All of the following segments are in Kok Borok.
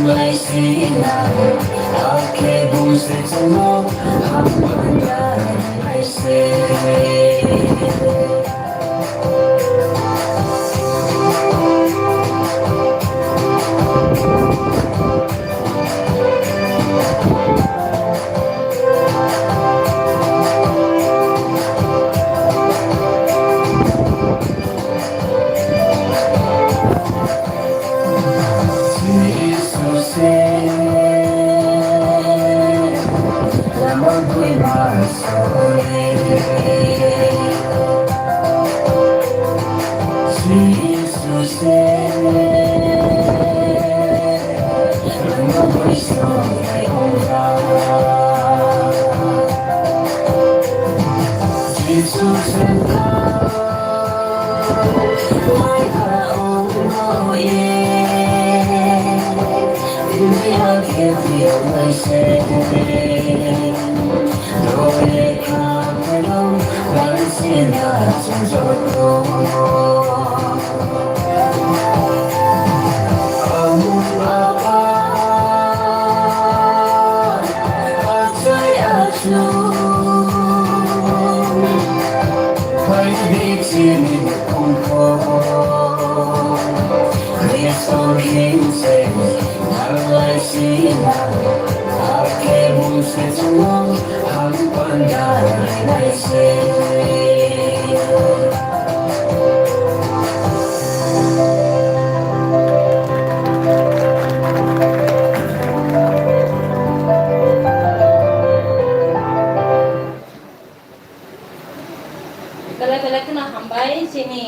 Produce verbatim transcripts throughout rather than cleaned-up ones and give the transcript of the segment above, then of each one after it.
Belai belai kheno hambai chini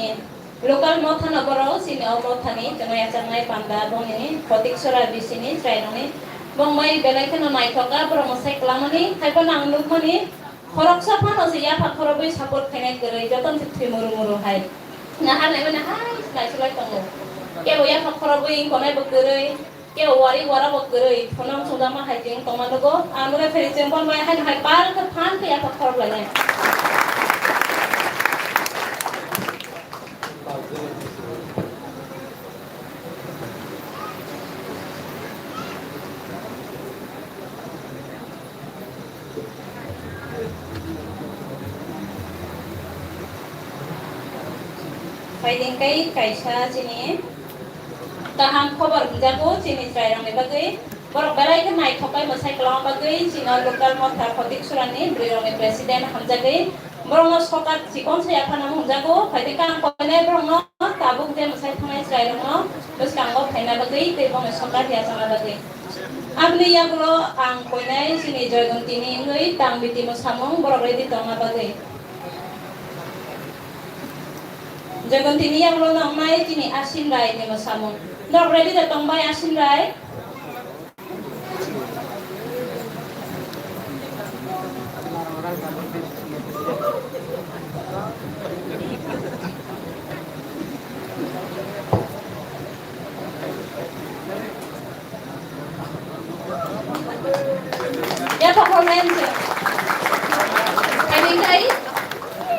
local mothano borok, chini o mothani chwngno yachaknai panda bongni Photik Sora bisini chwrairokni bongbai belai kheno naithok kha borok mwsai kwlangmani, haiphano ang nukmani khoroksa phano se yapha khorobwi support khainai kwrwi jotono se thwi muru muru hai. Nahar naimani hai naisolai tongo. Kebo yapha khorobwi wngkonai bo kwrwi. Kebo wari wara bo kwrwi, phunang sungjakma hai chwng tongma nugo. Ang nugwi phiri chwng bon bai haino hai pal khe phan khe yaphak khorok lainai. Phaidi khe kaisa chini kaham khobor hwnjago chini chwrairokni bagwi. Borok belai khe naithok khe mwsai kwlangma bagwi chini local motha Photik Sorani bwrwirokni president hamjagwi borokno sokat chikon se yaphano hwnjago. Phaidi khe ang koinai borokno tabuk je mwsai thangnai chwrairokno bwskango phaina bagwi tei bongni sokat yachana bagwi. Aboni yagulo ang koinai chini Joygontini wngwi tang biti mwsamung borok ready tongna bagwi. Joygontini yagulo nongnai chini Asin Rai ni mwsamung. Norok ready da tongbai Asin Rai? Yaphak khoroknai wngkhe. Phaidi khe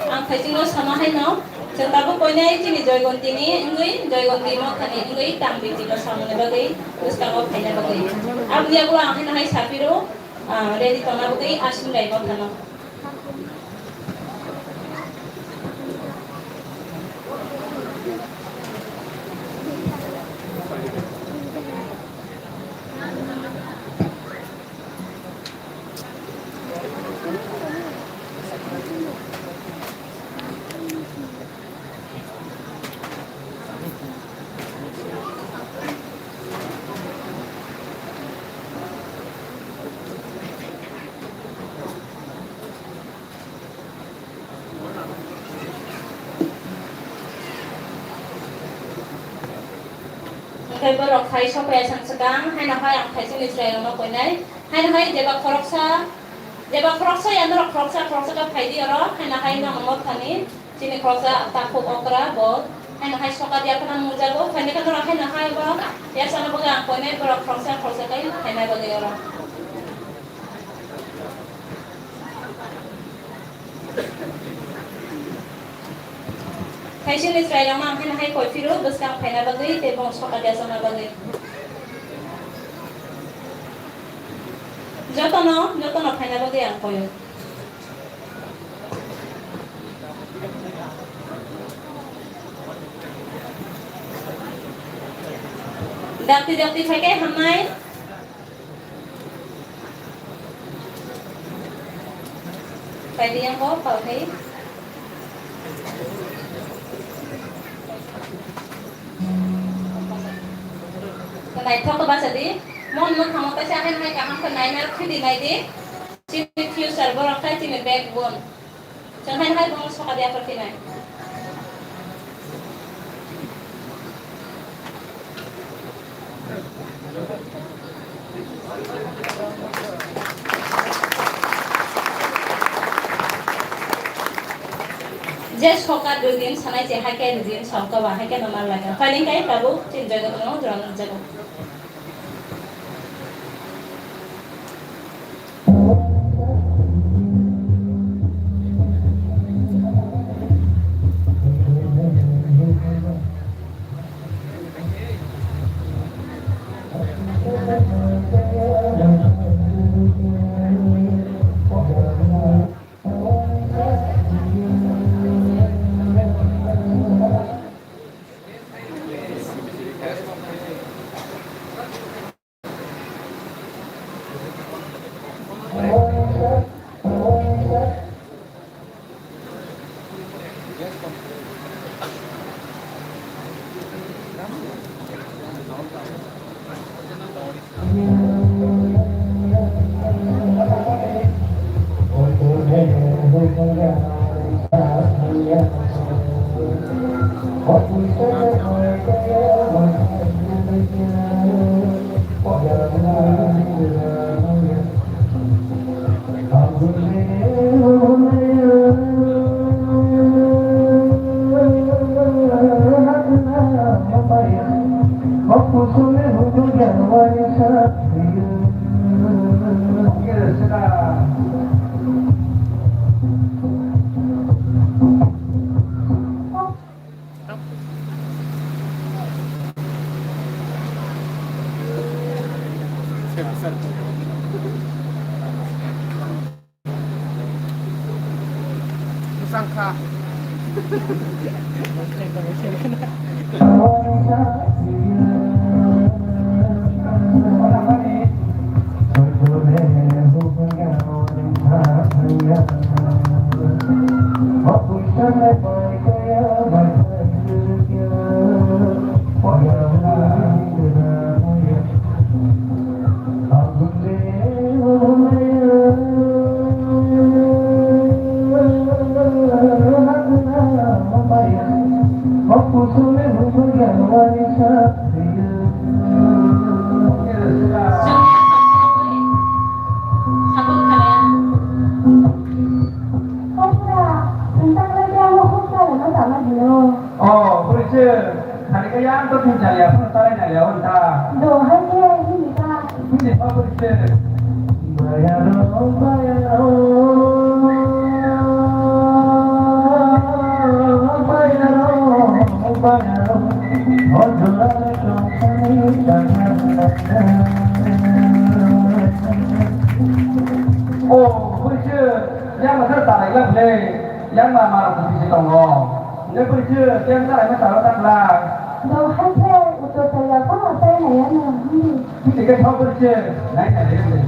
ang phaichingno sama haino, chwng tabuk koinai chini Joygontini wngwi, Joygonti mothani wngwi tang biti bwsamungni bagwi bwskango phaina bagwi. Aboni yagulo ang haino hai saphiro, ah, ready tongna bagwi Asin Rai mothano. Hwnkhe borok khai sokphai aswk swkang, haino hai ang phaichini chwrairokno koinai. Haino hai jeba khoroksa, jeba khoroksa ya norok khoroksa khoroksa khe phaidi oro, haino hai nang mothani chini khoroksa takhuk okra bo, haino hai sokat yaphano nungjago, phaini khe norok haino hai bo yachana bagwi ang koinai borok khoroksa khoroksa khe phaina bagwi oro. Kaisini chwrairokno ang haino hai koi phiro bwskang phaina bagwi tei bong sokat yachakna bagwi. Jotono, jotono phaina bagwi ang koyo. Dakti dakti phaikai hamnai. Paidi yang ko, pau hei. Naithok to basa di. Mon no thamo kaisa hai hai kaham khe naina khidi nai di. Chini future borok khai chini backbone. Chwng hai hai bono soka dia khe nai. Je soka dui din sanai se hai khe din sokto ba hai khe no mar lai kha. Pailing kai babu chin jaga no jora jaga. Bwsang kha. Oh, bwrwi se. Thani khe yang to thung chaliya, phano tarai naliya, o ta. Do hai khe hini ta. Hini ta bwrwi se. Bayaro, bayaro, bayaro, bayaro. O jora le tong thani ta. O, bwrwi se, yang ma thar tarai la ble. Yang ma ma rok bisi tongo. Nge bwrwi se, yang tarai ma taro ta kla. Do hai khe uttor taiya phano tai nai ano. Bini khe thok bwrwi se, nai nai le.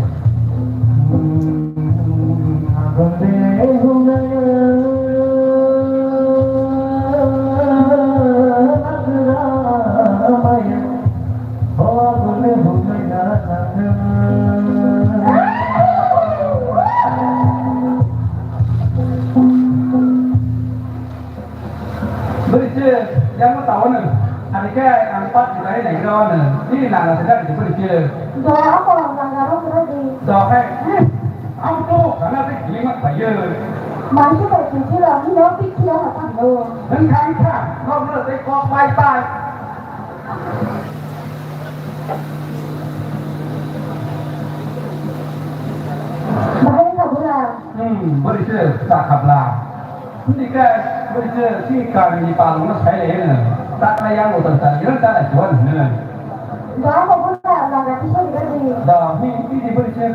Bwrwi se, yang ma tao no. Ani khe ang pat jilai nai ro no. Nini nana se gari bwrwi se. Do ako nana ro kre di. Do hai. Ang to kana se gili ma payo. Mansi bai kiti lo, ni no piti lo na pa do. Nang khang kha, no no se kok pai pai. Bahai kha bura. Hmm, bwrwi se ta khabla. Hwnkhe bwrwi se si karni palungno sai lai hwno. Takla yang utar ta, yang ta lai tuan hwno. Da ko bura laga tisa di. Da, hi, hi di bwrwi se.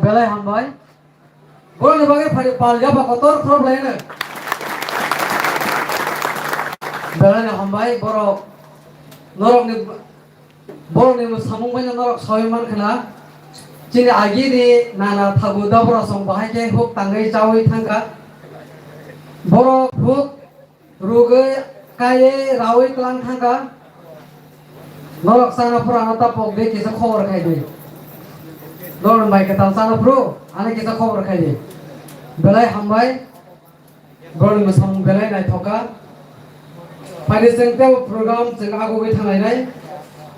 Belai hambai. Borokni bagwi phari pal yaba kotor khorok laino. Belai no hambai borok. Norokni, borokni samung bai norok sawi man khna. Chini agini nana thagu dabra song bahai khe huk tangwi chawi thangkha. Borok huk rugwi, kaiwi, rawi tlang thangkha. Norok chana phuru ano ta pok de kisa khobor khai di. Norok bai kwtal chana phuru ano kisa khobor khai di. Belai hambai. Borokni samung belai naithok kha. Phaidi chwng tei program chwng agugwi thanglainai.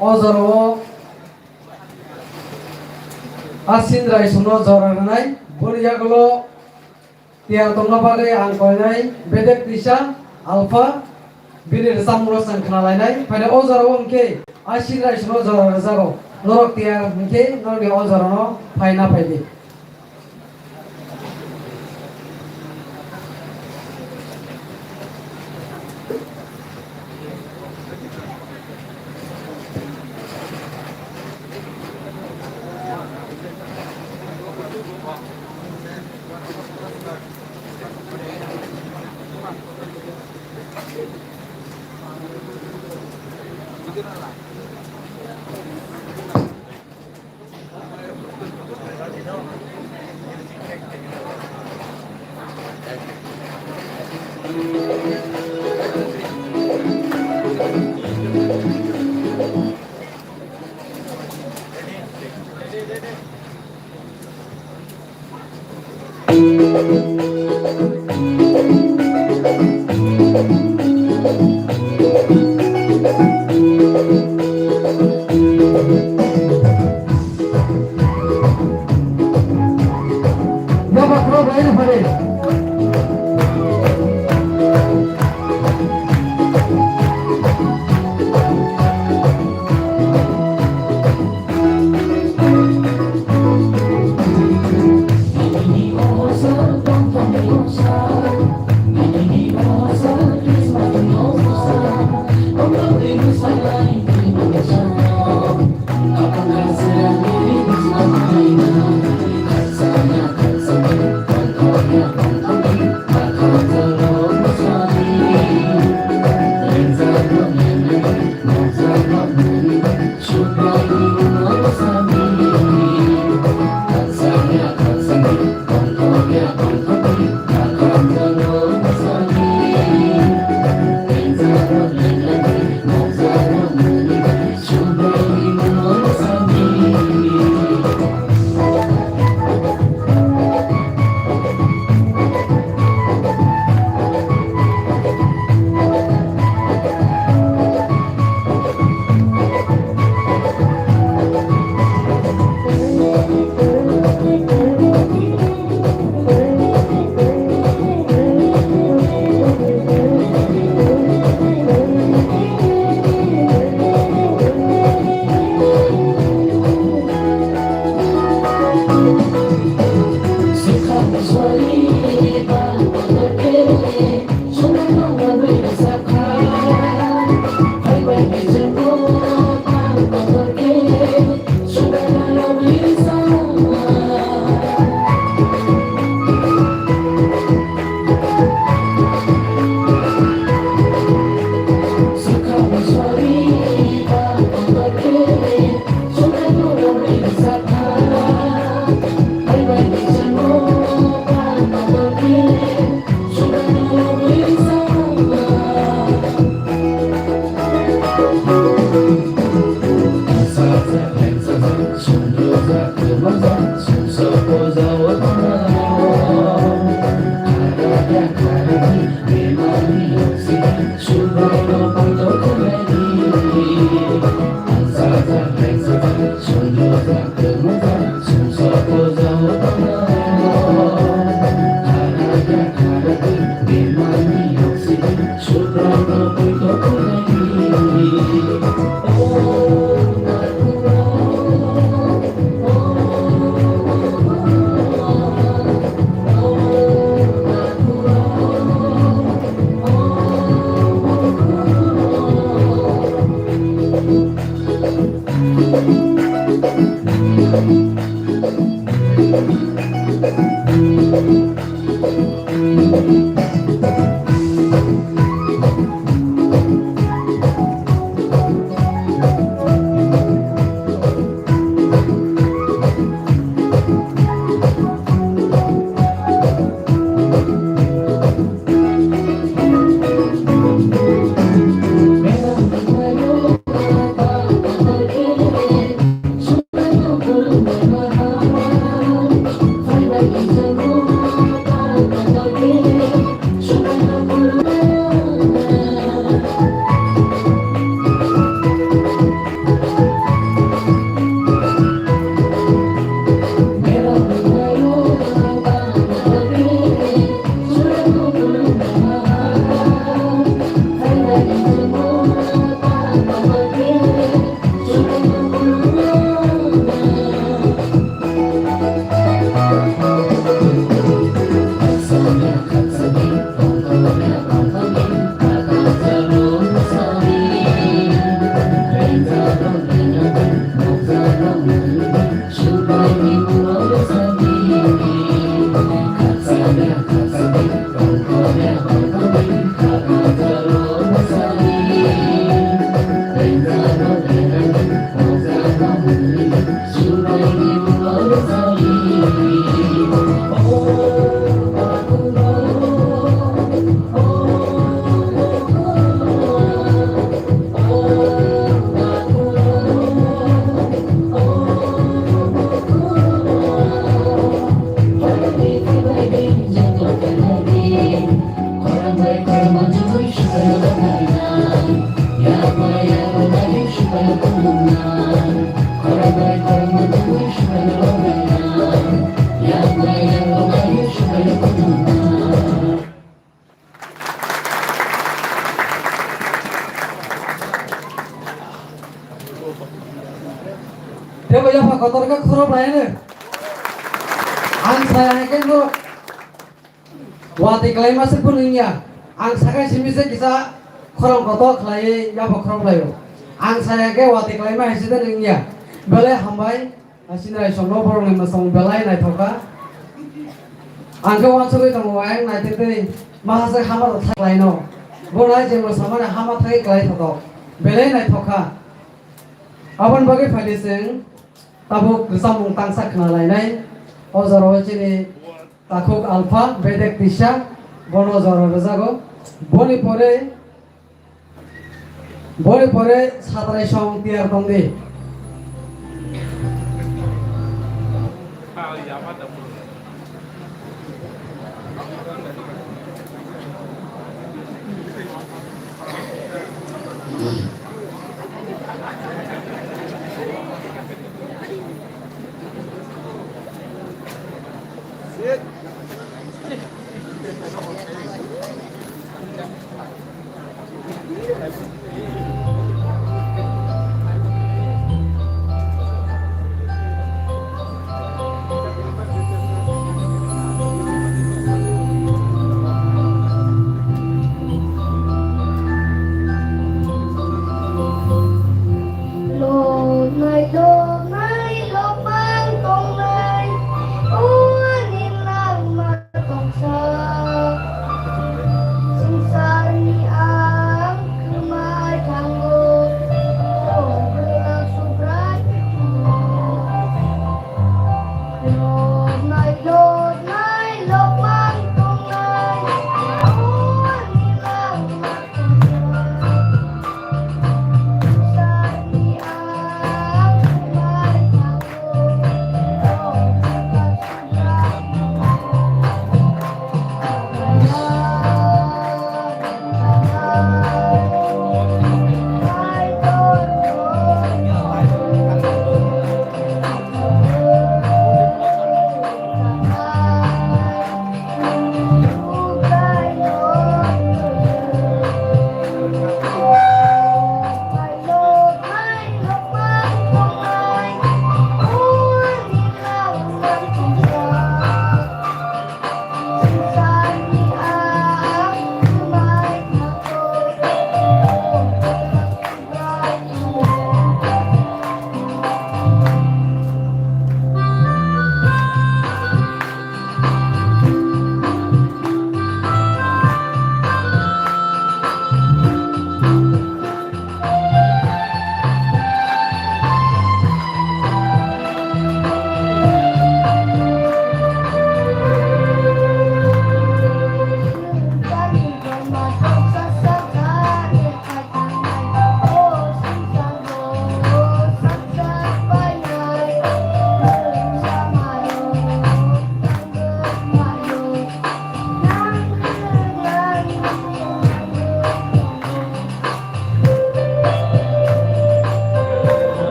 O jorao a Sindrai songno jora rwnai. Boni yagulo Tiyar tongna bagwi ang koinai bedek tisa alpha bini rwchapmungno chwng khna lainai. Phaidi o jorao hwnkhe a Sindrai songno jora rwjago. Norok tiyar hwnkhe norokni o jorano phai na phai di. Tebo yapha kotor khe khorok laino. Ang saya hai khe norok watwi khlaima se phunung ya. Ang sakai simi se kisa khorang kotor khlaiwi yapha khorok laio. Ang saya khe watwi khlaima hai se de nung ya. Belai hambai. Asini rai somno borokni mwsong belai naithok kha. Ang khe uansugwi tongo, ayang naitwi twi mahasai hama rok thak laino. Bono hai je mwsamani hama thagwi klai thotok. Belai naithok kha. Aboni bagwi phaidi chwng tabuk rwchapmung tangsa khna lainai. O jorao chini takhuk Alpha Bedek Tisa bono jora rwjago. Boni pore Boni pore satrai song tiyar tong di.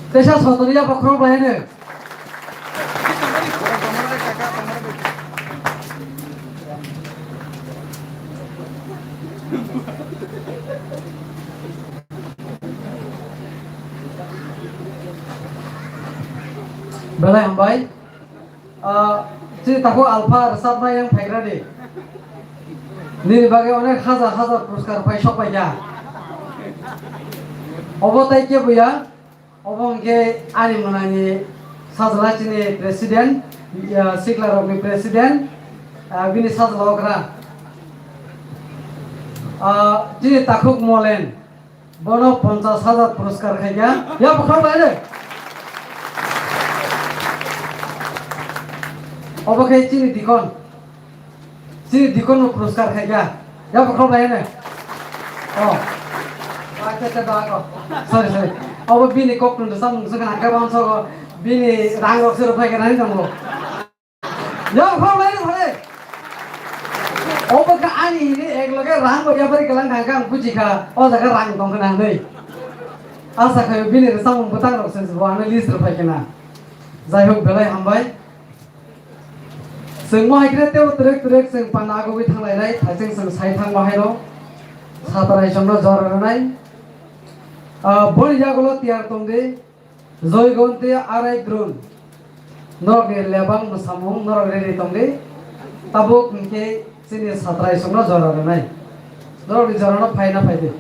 Teisa sotoni ya bokhorok bai hwno. Belai hambai. Ah, chini takhuk Alpha rwchapnai yang phaigra di. Nini bagwi onek hajar hajar puruskar phai sok paikha. Obo tai kebo ya, obo hwnkhe ani mwnani sajla chini president, ya, siklarokni president, ah, bini sajla okra. Ah, chini takhuk Molen. Bono ponchas hajar puruskar khaikha. Ya, bokhorok bai de. Obo khe chini dikon. Chini dikon no puruskar khaikha. Ya, bokhorok bai de. Oh. Acha, acha, ba ko. Sorry, sorry. Obo bini kok tun samung sukha nangkha bangso ko. Bini rang rok se rok khaikha nani tongo. Yang phang lai phale. Obo ka ani hini ek loge rang bo yapari kalang kha, ang buji kha. O jaga rang tong khna nei. Asa khayo bini rwchapmung bwtang rok se bo ano list rw phai khna. Jai hok, belai hambai. Chwng mo hai khe tebo twrwk twrwk chwng pana agugwi thang lai nai, thaising chwng sai thang mo hai rw. Satrai chwng no jora rw nai. Ah, boni yagulo tiyar tong di. Joygonti arai drun. Norokni lebang mwsamung norok ready tongdi. Tabuk hinkhe chini satrai songno jora rwnai. Norokni jorano phaina phaidi.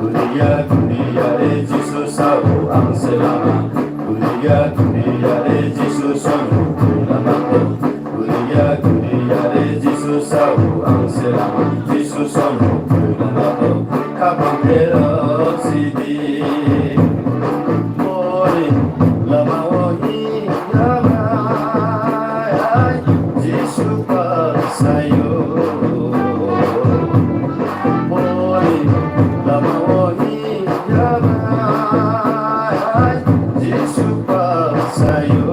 Kuriya, kuriya re, Jisu sao ang se lama. Kuriya, kuriya re, Jisu sono koi lama to. Kuriya, kuriya re, Jisu sao ang se lama. Jisu sono koi lama to. Khapang pherok sidi. Mori lama o hinamai. Jisu pasayo. Mori lama o hinamai, Jisu pasayo.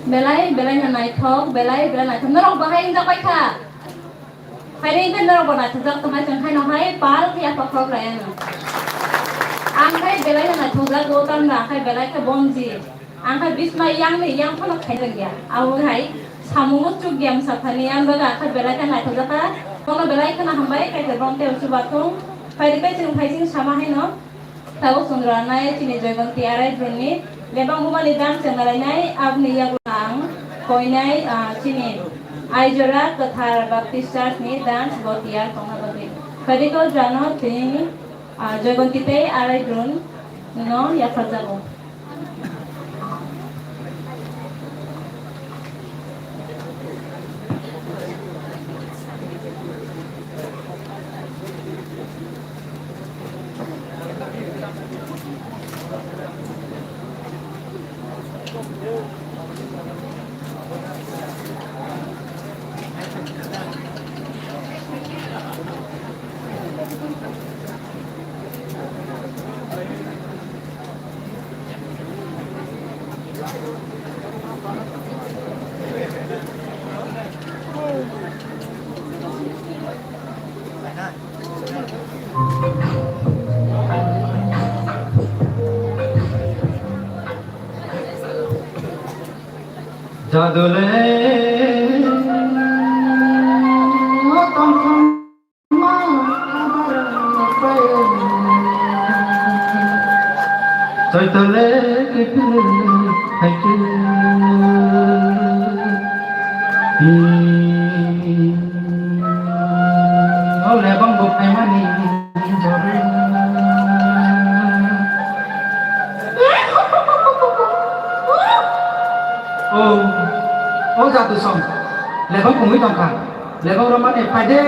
Belai, belai no naithok, belai, belai naithok. Norok bahai wngjak bai kha. Phaidi khe norok bo naithokjak tongkha, chwng khaino hai pal khe yapha khorok lai ano. Ang khai belai no naithokjago, tamni ang khai belai khe bonji. Ang khai bismai yangni yang phano khaijak ya. Abo hai samungo chukya msa thani, ang bagwi ang khai belai khe naithokjak kha. Bono belai kheno hambai, kaitor bom tei chubathung. Phaidi khe chwng phaising sama haino. Tabuk chwng rwnai chini Joygonti arai drumni bebak bumani dance chwng narainai, aboni yago ang koinai, ah, chini Aijora Kwthar Baptist Church ni dance bo tiyar tongna bagwi. Phaidi khe drano tini, ah, Joygonti tei arai drum no yapharjago. Adole tongthokma chaitale kipile haike. O lebang bo phaimani. O, o jadu song. Lebang kungwi tongkha. Lebang romani phaide.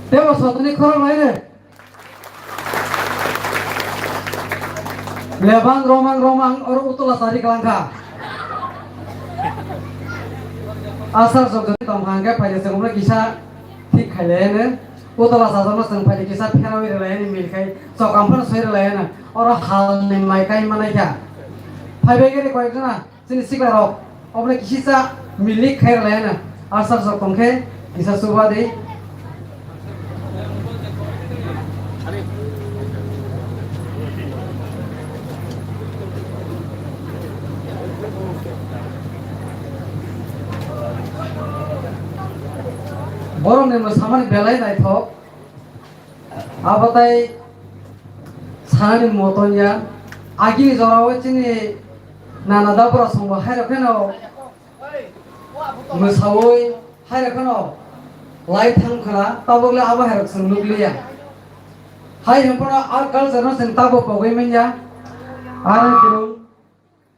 Tebo sotoni khorang lai re. Lebang romang romang oro utola sari kalangkha. Asar jogdani tongkha hingke phaide chwng kisa thik khailaiano. Utola sajokno chwng phaide kisa pherawi rwlaiani milkhai chokam phano soi rwlaiano. Oro halni mai kai manaikha. Phaibai khe koyekjona. Chini sikla rok, obo le kisisa milik khair lai na, asar jok tong khe kisa chuba di. Borok ni no samani belai naithok. Abo tai sanani moton ya. Agini jorao chini nana dabra songbo hairok kheno mwsawi hairok kheno lai thang khna, tabuk le abo hairok chwng nukliya. Hai hwnphano a culture no chwng tabuk pogwi manya. Ani kwrwng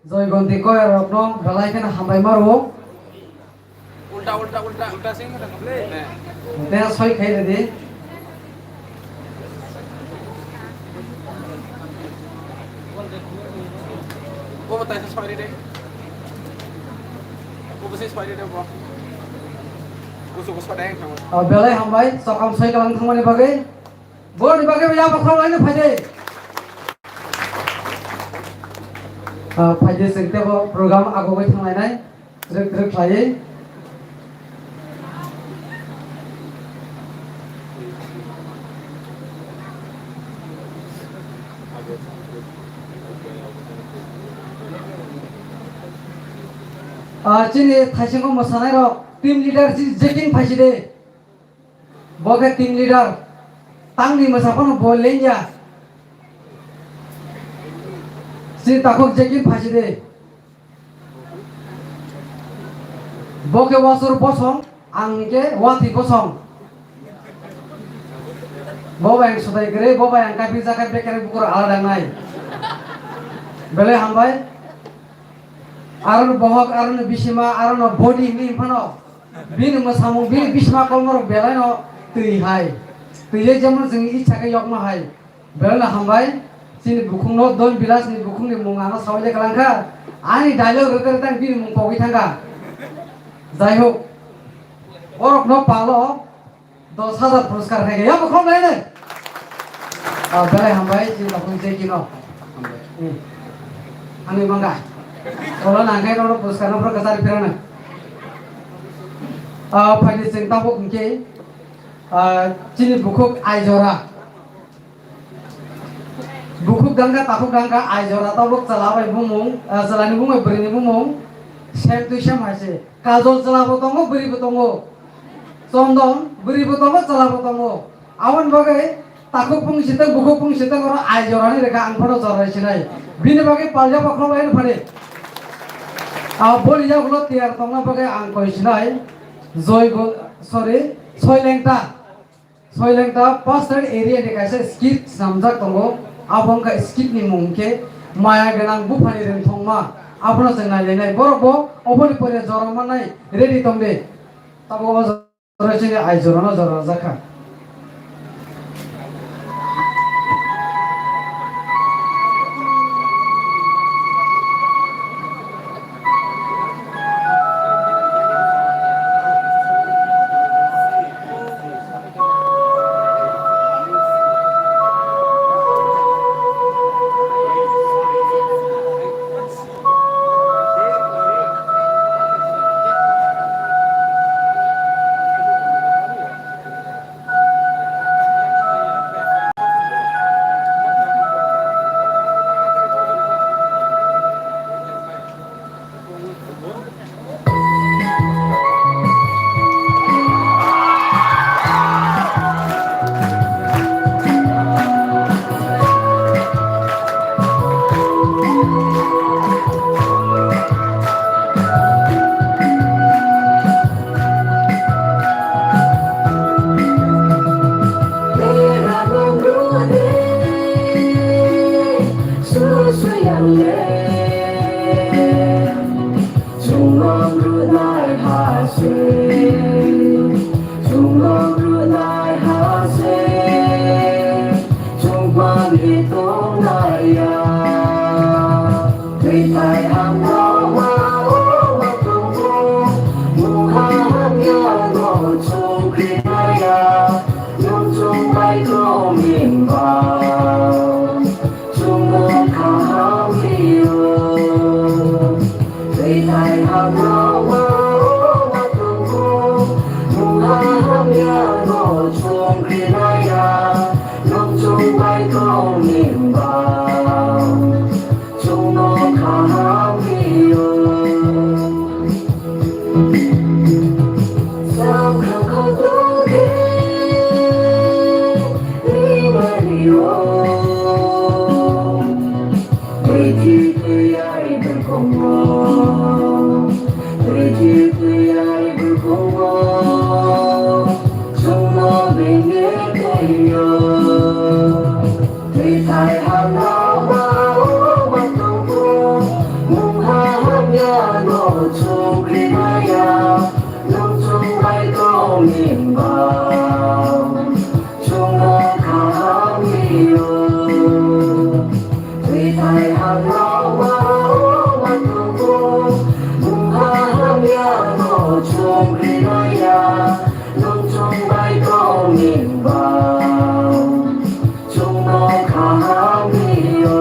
Joygonti koyarokno belai kheno hambai maro. Ulta, ulta, ulta. Ulta sing ulta kable. Te soi khai redi. Obo taisa soi redi. Obo se soi redi bro. Kusu kusu dai thang. Ah, belai hambai, sokam soi kalang thangmani bagwi. Borni bagwi ya bakhro laino phaide. Ah, phaide sing tebo program agogwi thanglainai. Rwk rwk khlaiwi. Ah, chini thaisingo mwsanairok team leader si Jeking phaiside. Bo khe team leader. Tangni mwsa phano bo lengya. Si takhuk Jeking phaiside. Bo khe wasur bosong, ang khe wathwi bosong. Bo bai ang swtai kwrwi, bo bai ang kaiphi jakha, bekar bukur alada wngnai. Belai hambai. Arono bohok, arono bisima, arono body hinwi phano. Bini mwsamung, bini bisima kolmorok belaino twi hai. Twi le jemon chwngni ichha khe yokma hai. Belai no hambai, chini bukhukno Don Bilas ni bukhukni mung ano sawi le kalang kha. Ani dialogue rwkhe rwkhe ang bini mung pogwi thang kha. Jai hok, borokno palo dos hajar puraskar khai kha. Ya bukhuk nai nai. Ah, belai hambai, chini bukhuk je kino. Hmm. Ani manga. Kolo nangkai no puraskar no pro kasar pirana. Ah, phaidi chwng tabuk hwnkhe, ah, chini bukhuk Aijora. Bukhuk dangka, takhuk dangka, Aijora tabuk chwla bai bumung, ah, chwlani bumung bai bwrwini bumung, same to same hai se. Kajol chwla bo tongo, bwrwi bo tongo. Chondon, bwrwi bo tongo, chwla bo tongo. Aboni bagwi takhuk bung siteng, bukhuk bung siteng oro Aijorani rekha ang phano jorai sinai. Bini bagwi palya bokhok laino phani. Ah, boni yagulo tiyar tongna bagwi ang koi sinai. Joy go, sorry, Soilengta. Soilengta Pastor area ni kaisa skit snamjak tongo. Abo wngkha skit ni mung khe Maya Gwnang Buphani Rwngthoma. Abono chwng nailainai. Borok bo oboni pore jora mannai ready tong de. Tabuk o jora chini Aijorano jora rwjak kha. Twi twi twi ai bwrwkwngo, twi twi twi ai bwrwkwngo, chwngno bini twiyo. Twi thai hamya ma o ma tongkhu, mungha hamya no chukri maya, nwng chwng bai tong ni ba. Chwngno kaham rio. Twi thai hamya ma o ma tongkhu, mungha hamya no chukri maya, nwng chwng bai tong ni ba. Chwngno kaham rio.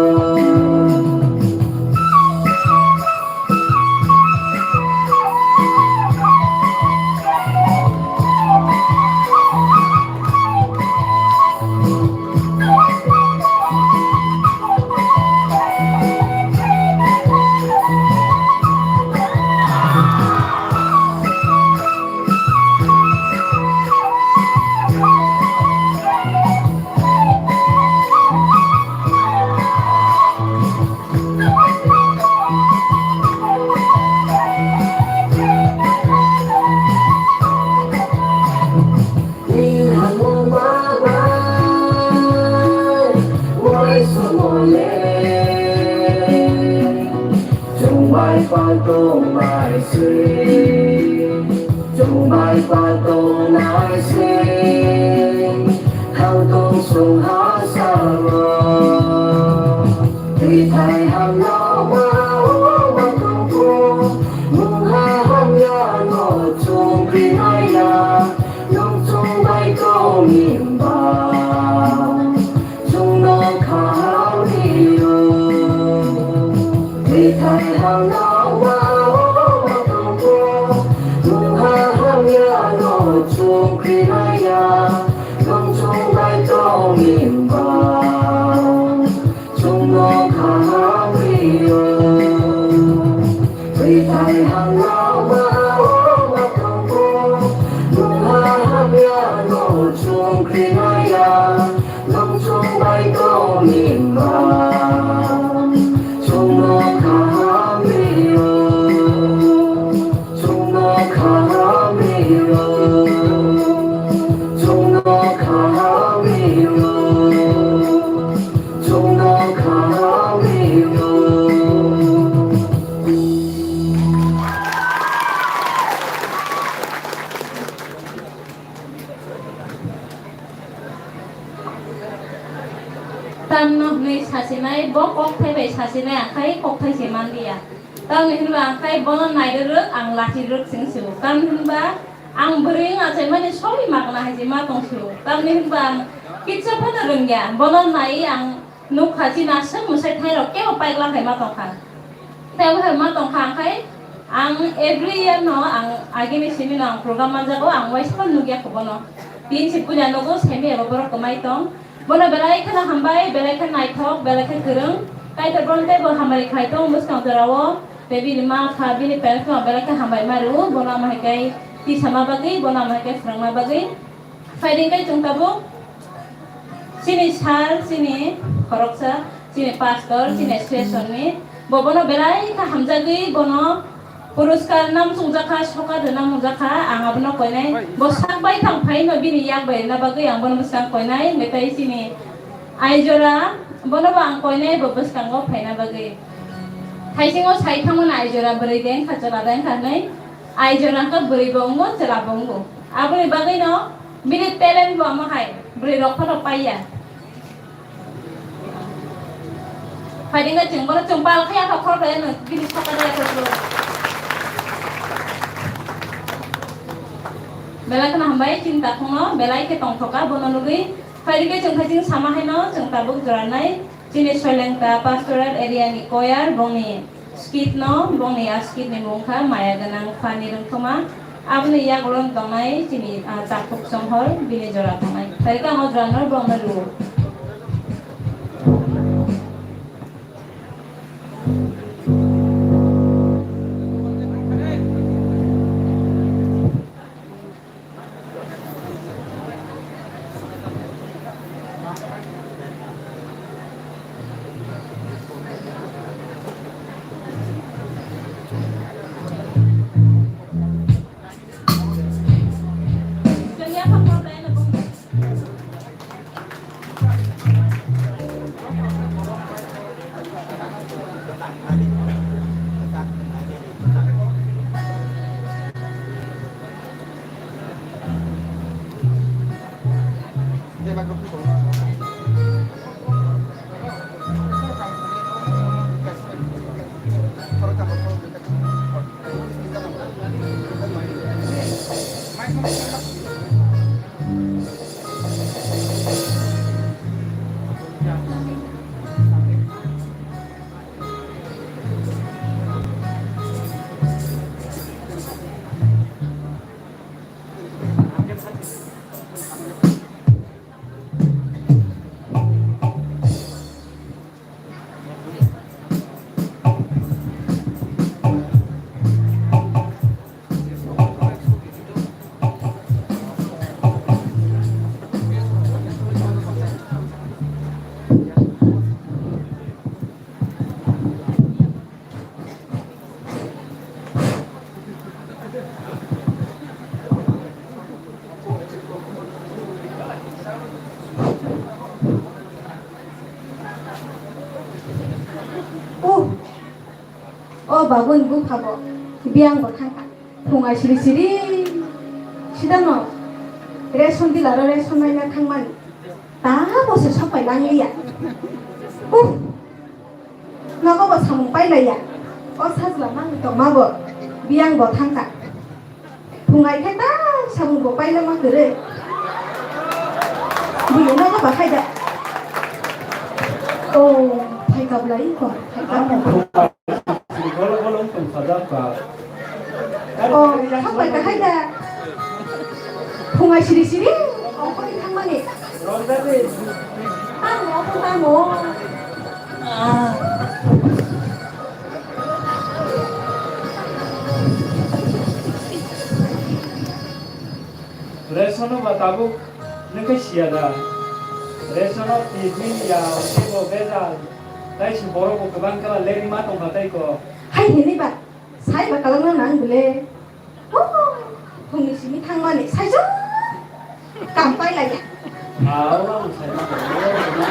Chwngbai pal tong nai se, chwngbai pal tong nai se, thang tong song ha salo. Twi thai hamya ma o ma tongkhu, mungha hamya no chukri maya, nwng chwngbai tong ni ba. Chwngno kaham rio. Twi thai hamya ma o ma tongkhu, mungha hamya no chukri maya, nwng chwngbai tong ni ba. Chwngno kaham rio. Twi thai hamya ma o ma tongkhu, mungha hamya no chukri maya, nwng chwngbai tong ni ba. Chwngno kaham rio. Chwngno kaham rio. Chwngno kaham rio. Chwngno kaham rio. Tamno hwnwi sasinai, bo kokthai bai sasinai, ang khai kokthai se manliya. Tamni hwnba ang khai bono nairwrwk, ang lachirwrwk chwng sio. Tamni hwnba ang bwrwi wng achaimani sori magna hai se ma tong sio. Tamni hwnba ang kitsa phano rwngya, bono naiwi ang nukha chini aswk mwsai thairok kebo paigla hai ma tongkha. Tei obo hai ma tongkha ang khai, ang every year no ang agini simi no ang program manjago, ang waisa phano nukya kho bono. Tin se puja nugo, semi abo borok kwmai tong. Bono belai kheno hambai, belai khe naithok, belai khe kwrwng. Kaitor bono teibo hambai khlai tongo bwskang jorao. Tei bini ma pha, bini parents no belai khe hambai ma rwo. Bono ama hai khe tisa ma bagwi, bono ama hai khe phwrwngma bagwi. Phaidi khe chwng tabuk chini sir, chini khoroksa, chini pastor, chini association ni. Bo bono belai khe hamjagwi, bono Puruskar nam chungjakha, sokat rwna mungjakha, ang abono koinai. Bo sak bai thang phaino bini yak bai rwna bagwi ang bono bwskang koinai, hwnkhe tei chini aijora bono bo ang koinai, bo bwskango phaina bagwi. Thaisingo sai thangmani aijora bwrwi de wngkha, chwla de wngkha hwnwi. Aijora wngkha bwrwi bo wngo, chwla bo wngo. Aboni bagwino bini talent bo omo hai, bwrwi rok phano paiya. Phaidi wngkha chwng bono chwng pal khe yaphak khorok khe no bini saka de yaphak khorok. Belai kheno hambai chini takhukno, belai khe tongthoka bono nugwi. Phaidi khe chwng khai chwng sama haino chwng tabuk joranai chini Soilengta Pastoral Area ni choir bongni skit no, bongni a skit ni mung kha Maya Gwnang Phani Rwngthoma. Aboni yagulo tongnai chini, ah, takhuk chonghor bini jora tongnai. Phaidi khe ang o jora no bongno rwo. Oh, o babuni bupha bo biyang bo thangkha. Phungai siri siri sidano ration dealer o ration naina thangmani. Ta bo se sopai langliya. Uff. Nogo bo samung pailaiya. O sajla mang tongma bo biyang bo thangkha. Phungai khe ta samung bo pailama kwrwi. Buino nogo ba khaida. O, phaika bwlai ko, phaika. Bolo bolo tong sajak ka. O, thangbai ka khaida. Phungai siri siri, ongkhorni thangmani. Tamo, tamo. Resono ba tabuk nokhe siya da. Resono tibin ya, tebo bejal. Tai si borok bo kwbang kala lerima tongkha tai ko. Hai hini ba, sai ba kalangna nang bile. Phungni simi thangmani saijo kam pailaiya. Aw, ang sai ma tongmani.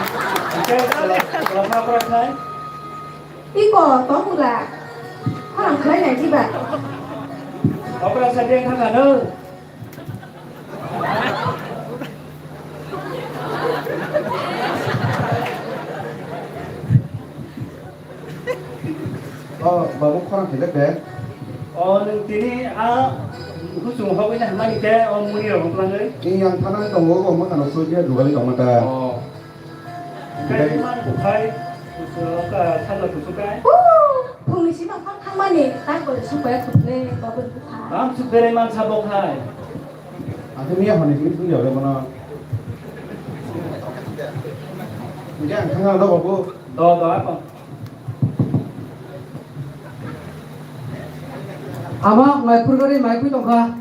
Hingke kela, kela ma prak nai? Iko, tong mula. Khorang khlai nai jiba. Okra sa dia thang ano. O, babu, khorang khaijak de. O, nwng tini a huchung hogwi na hwnmani khe o muni rok wng twlangwi? Ee, ang thanani tongo, o mwkhano soi khe dugali tongma ta. O. Khe man bukhai, kusu, ka, sajla kusu kai. Phungni sima phang thangmani, tai kore sukaya thukle, babuni bupha. Bam suk berai man sabo khai. Ang khe miya hwnwi sini sini jawle bono. Hingke ang thangna do, babu. Do, do, ako. Ama mai phurgari mai phui tongkha.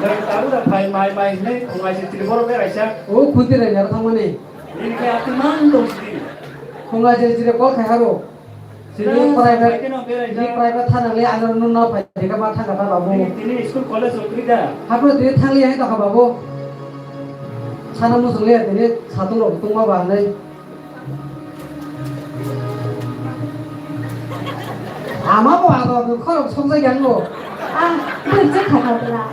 Nang tabu da phai mai mai hinui khungai se tiri borok beraisa. O khunti rai naro thangmani. Nini khe ati man dong sidi. Khungai se tiri kol khai haro. Sini private, sini private thana le ano nuna phai deka ma thangka ta babu. Tini school college o kri da. Hapro tini thangli hai tongkha babu. Sana musung le tini satung rok tungma ba hinui. Ama bo ado khorok sokjak yang bo. Ah, bwrwi se khakha bwla.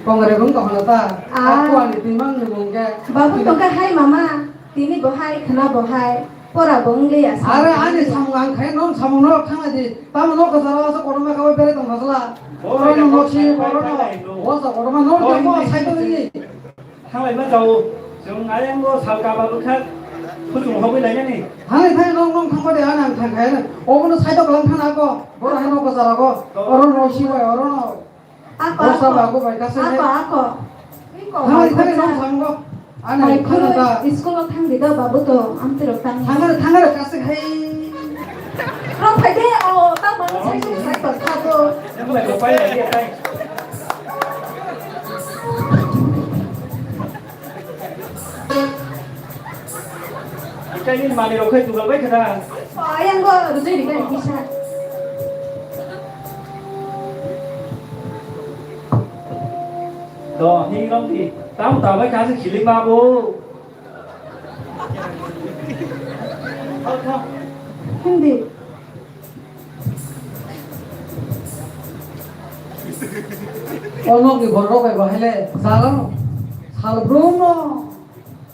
Kongre bung tongkha ta. Ah. Aku ani twi mang ni bung ke. Babu tongkha hai mama. Tini bo hai, khwna bo hai. Pora bo wng liya sa. Are ani samung ang khai non samung no thang di. Tamo no kwcharo asa kotorma kabo berai tongkha sala. Oro no nok si, oro no. Osa kotorma no tamo sai to ni. Thanglai ma jao, chwng ayang o sal kaba bwkha, kuchung hogwi lainani. Hai, hai, nong, nong thangma de, ang, ang thang khai, obono side o kwlang thang ako, boro hai nokho jara go, oro no si bai, oro no. Ako, bosa ako. Ba go bai, kasa hai. Ako, ako. Hai, hai, nong thang go. Ani hai, thang ta. School o thang di do, babu to, amtwi rok tang. Thang, thang, kasa hai. Rong phai de, o, ta ba, sai, sai, sai, to, ta, to. Nang bai ko pai lai de, pai. Ikaini mani rok khai dugal bai khada. Ayang go rujui rika rikisa. Do, hi rong di. Tam ta bai kha se khiling ba bo. Thok, thok. Hindi. O nokni borok rok bai bahai le jalano sal brum no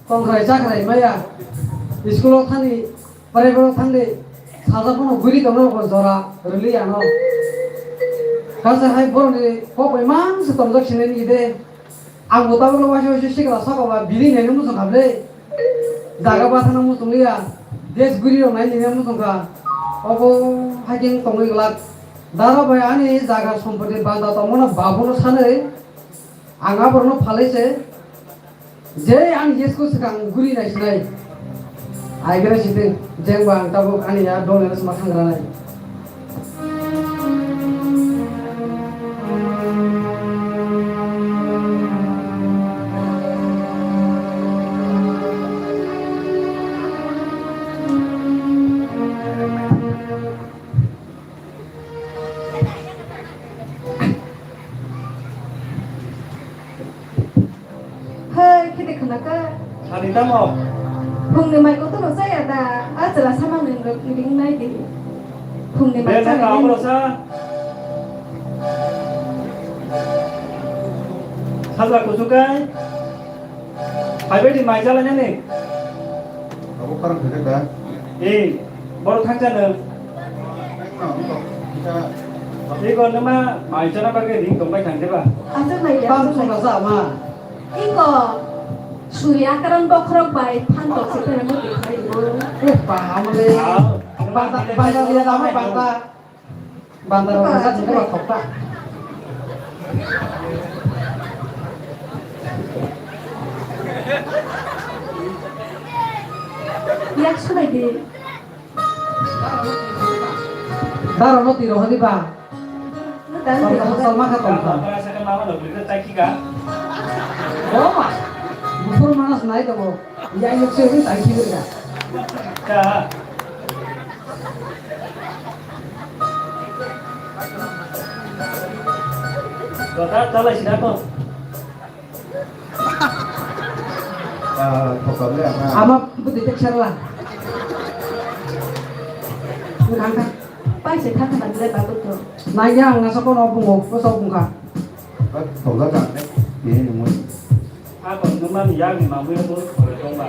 tongkhrai chakrai maya. School o thani, private o thangdi, sajak phano guri tongno bo jora rwli ano. Kaisa hai borokni kok bai mang se tongjak sinai ni de. Ang bo tabukno waisa waisa sikla saka ba bini naino muchung kha ble. Jaga bathana muchung liya. Des guri rok nai nini muchung kha. Obo haikhe wng tongwi glak. Dara bai ani jaga sompoti banda tongmano babuno sanwi ang aborokno phalai se. Je ani jesko swkang guri nai sinai. Ai gra sitwng, jeng ba ang tabuk ani ya dol ena sma thang granai. Hai, khede khna kha. Sadi tamo? Phungni mai kotor rok chaya da, a chwla samang ring rok ring nai di. Phungni mai chaya nai. Sa. Sajla kusukai. Phaibai di mai chala nani. Abo karang khakhe da. Eh, boro thangcha nang. Iko nama mai chana bagwi ring tongbai thang deba. Aswk lai ya, tam aswk lai. Songkha sa ma. Iko suri akaran bokhorok bai phan tok se phaimo tikhai bo. Eh, pa amle. Banta, banta dia lama banta. Banta rok banta se ba thokta. Yak sulai di. Daro no tiro hadi ba. Daro no tiro hadi. Salma kha tong kha. Daro no tiro hadi. Oh, mas. Bufur mana senai to bo. Ya, ya, se ni tai ki ga. Ka. Kota tala sida ko. Ah, pokok le ama. Ama budi tek serla. Nangka. Pai se thang thang le babu to. Nangya ang nasa kono bungo, ko sok bungka. Ba tongga ka ne. Ni ni mo. A ko numa ni yag ni mamu ya ko ko tongba.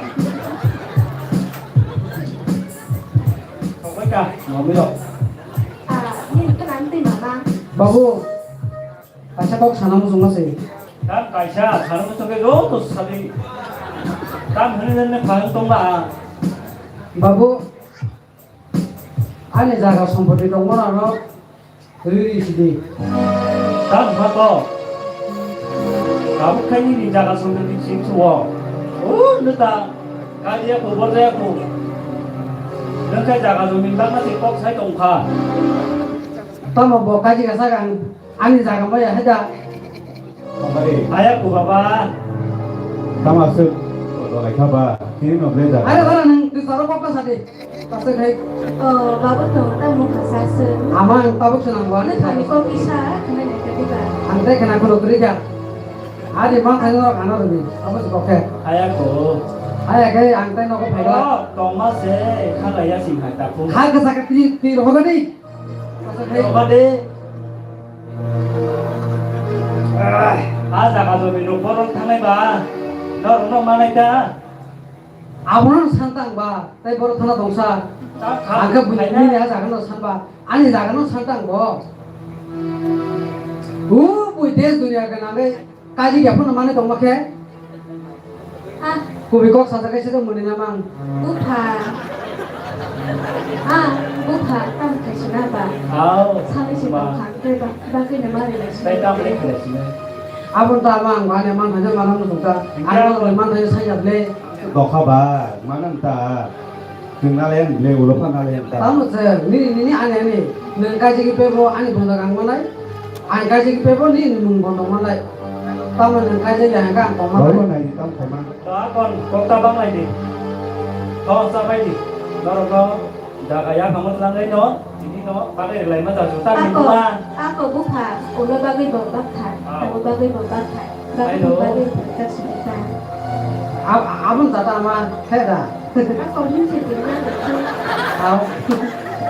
Ko ka mamu ya. Ah, ni ka nang ti mama. Babu. Kaisa kok sana muchungma se. Tam kaisa sana muchung khe joto sadi. Tam hwnwi hwnwi phang tongma. Babu, ani jaga sompoti tongmano no riri sidi. Tam phato. Tabuk khai nini jaga sompoti sing suo. O neta kadiya ko borjaya ko. Nengkai jaga jomin bangma se kok sai tongkha. Tamo bo kaji kasa kang. Ani jaga maya hai da. Hai. Aya ku baba. Tama suk. Dolai kha ba. Tini no ble jaga. Are bara nang di saro kok sa de. Pasal hai. Oh, babu to ta mukha sa se. Ama ang tabuk se nang ba. Ani kami kok isa, kami ne kati ba. Ang te kena kulo kri ja. Adi ma thang ro kana ro ni. Abo se kok he. Aya ku. Aya ke ang te no ko phai ba. Oh, toma se. Kha ga ya sing hai ta ku. Kha ga sa ka ti ti ro ga ni. Tongma de. Ah, jaga jomi rok borok thangnai ba. Norok no manai ta. Abono santang ba, tei borok thana tongsa. Ang khe buini a jaga no san ba. Ani jaga no santang bo. U bui des dunia ke nangre. Kaji ya phano mane tongma khe? Ah. Kubi kok sajak kaisa tong mani namang. Bupha. Ah, bupha, tam kaisa na ba. Aw. Sani si ba. Bupha, tei ba, ba khe na mari lai si. Tei tam le khlai si na. Abon ta mang ba ne mang haja manang tong ta. Ang ba man haja saya ble. Dokha ba, manang ta. Chwng nalai ang le ulo pha nalai ang ta. Tamo chwng nini nini ani ani nwng kaijagwi pebo ani bunda kang manai. Ang kaijagwi pebo nini nwng bondo manai. Tamo nwng kaijagwi ang kang tong manai. Robo nai di tam khaima. To akon kokta banglai di. To sabai di. Norok no jaga ya kamo tlangai no. Tini no bagwi rwlai ma jasu ta ni ma. Ako bupha ulo bagwi bo bakthar. Abo bagwi bo bakthar. Bagwi bo bagwi bo bakthar. Ab-, abon tata ma khe da. Ako hin se tin na. Aw.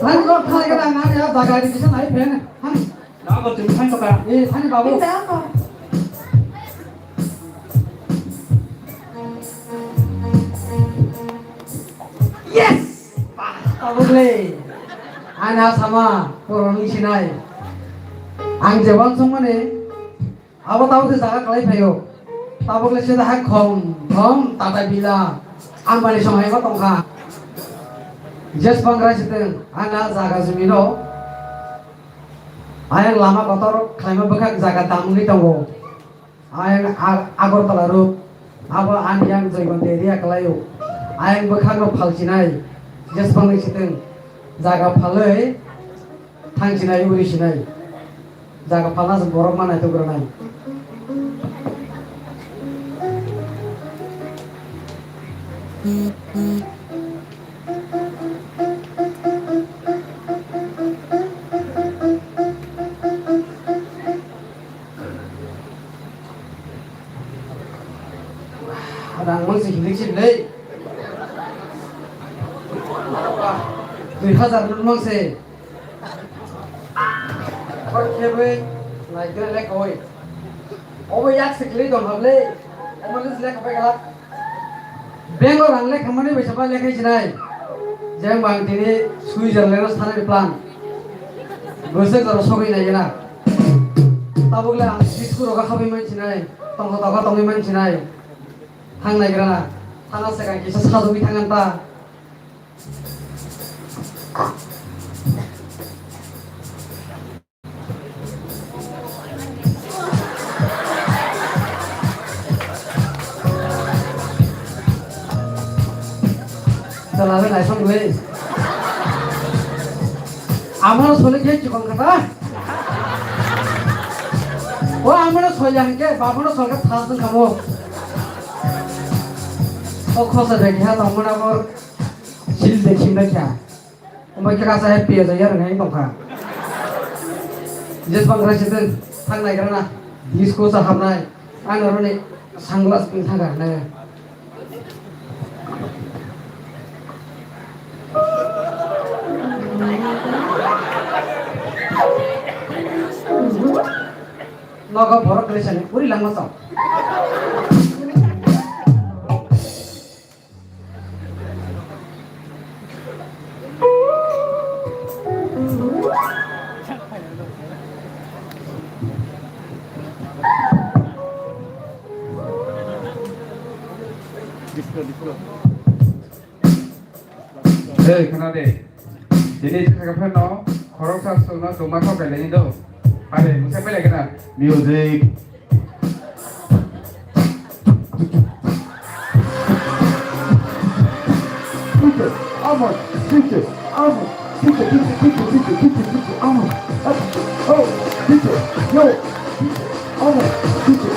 Thani kok thani kok ang ani jaga di kisa nai phen. Thani. Nang ko tumi thani kok. Eh, thani babu. Yes! Bah, tabuk le. Ani ha sama, poro nung sinai. Ang jebon songmani, abo tabuk se jaga kalai phaio. Tabuk le sida ha khom, khom, tata bila. Ang bani song hai ma tongkha. Jes bang rai siteng, ani ha jaga jumi no. Ayang lama kotor khlaima bwkhak jaga damwi tongo. Ayang A-, Agartala road, abo ani yang Joygonti area kwlaio. Ayang bwkhakno phalchinai, jesbangni sitwng jaga phalwi thangchinai, urisinai. Jaga phalna se borok ma naitugranai. Rang mang se hilik se le. Dui hazar note mang se. Hor khebwi naikhe lekha oi. Obo yak se khlai don hable. Omo le lekha pai kala. Bank o rang lekha mani bai sapa lekhai sinai. Jeng bang tini Switzerland o sanai plan. Bwswk jora sogwi nai gana. Tabuk le ang school rogo habwi man sinai. Tongkha tongkha tongwi man sinai. Thang nai gana. Thana se kang kisa sajagwi thang ta. Chwla bai naisong le. Amano sole khe chikon kata. O amano sole hangke, bapano sole khe thas dong kamo. O khosa de kha tongmana bor sil de sim de kha. Omo khe kasa he piya jaya rwnai tongkha. Jeswng rai se thang nai grana. Disco sa hamnai. Ang aro ni sunglass pin thaga nai. Nogo borok kwrwi sani puri langma chong. Hey, khna de. Tini thaka phano khoroksa songno tongma kok kailai do. Are, mungsa pelai kana. Music. Teacher, Amar, teacher, Amar, teacher, teacher, Amar. Oh, teacher, yo, teacher, Amar, teacher.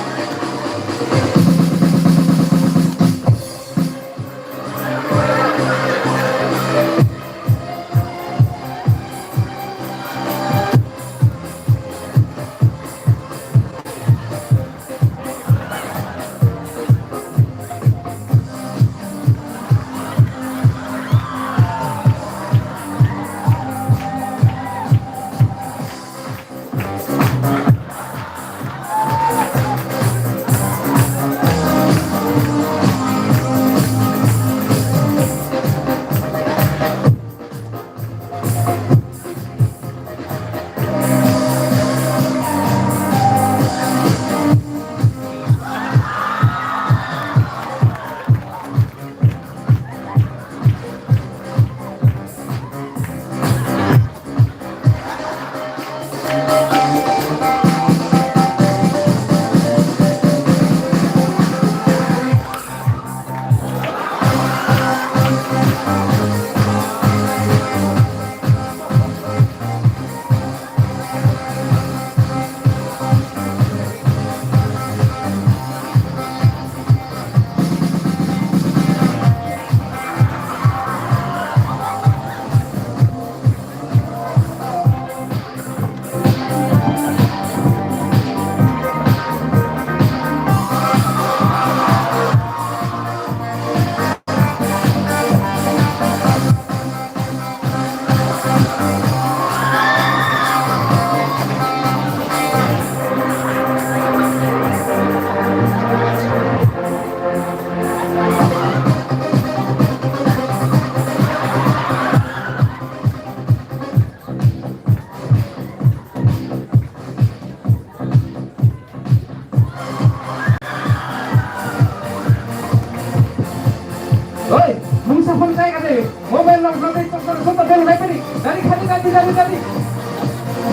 Oi, mungsa phone chai kade, mobile rok rok tei chokdor soto bel lai pari, dari khadi dari dari dari.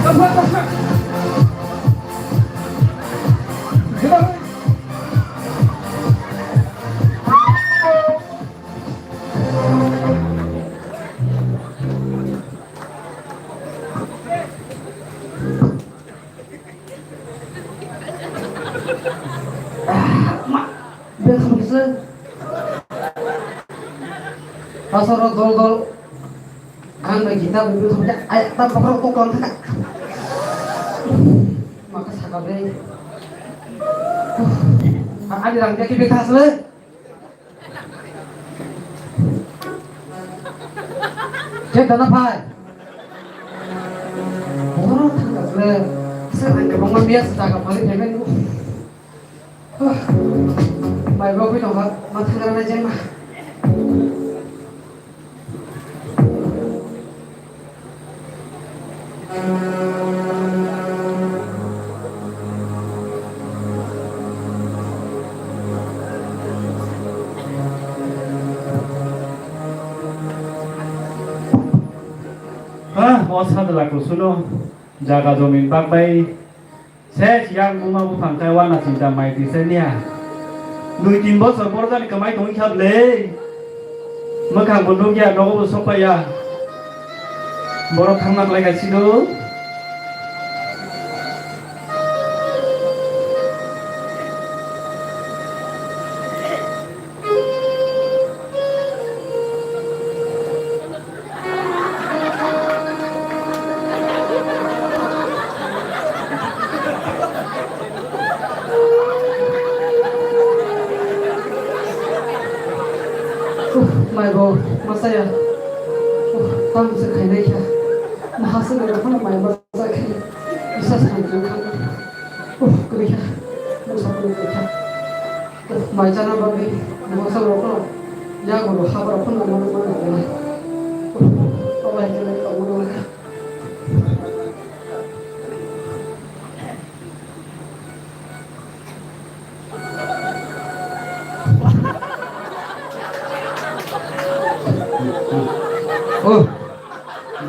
Topha topha. Gila hoi. Ma, bel thang kisa. Pasal rok dol dol. Ang bai kita bai bel thang kisa. Ay, ta pakrok kok kong thang. Maka saka bai. Ani rang dia kibik thas le. Cek dana phai. Boro thangkasle. Sir ang kwbangma miya se jaga phali phaimani. Mai bo koi tongkha, ma thangra nai jengma. Ah, o sadla kusuno jaga jomin bagbai. Ses yang buma buphang khe wana chinta mai twi se niya. Dui tin bosor borok jani kwmai tongwi kha bwle. Mwkhang bo nukya, nogo bo sokpaiya. Borok thangna klai kha sino. Mai bo masaya. Oh, tam se khainai kha. Mahaswk ni phano mai bo sa khe. Isa sai tu kha. Oh, kri kha. Mo sa ko kri kha. Oh, mai chana bagwi mo sa ro ko. Ya go ro ha ba phano mo mo na. Oh, oh, ai jana ka mo na. Oh,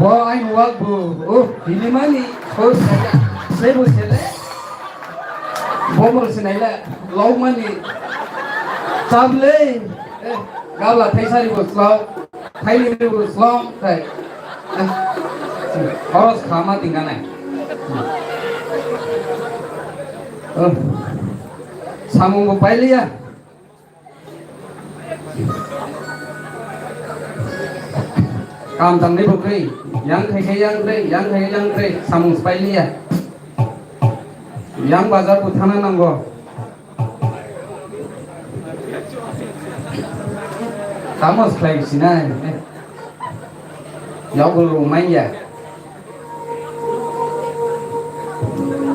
bo aini wak bo, oh, hinimani, oh, saya, saya bo sele, bo mo sinaila, log mani, chable, eh, gabla thaisari bo slok. Thaini rw slong khai. Horos khama tingkanai. Oh. Samung bo pailiya. Kam tangni bo kri. Yang khai khai yang kri, yang khai yang kri. Samung pailiya. Yang bazar bo thana nango. Tamo khlai sinai. Yago rwmanya.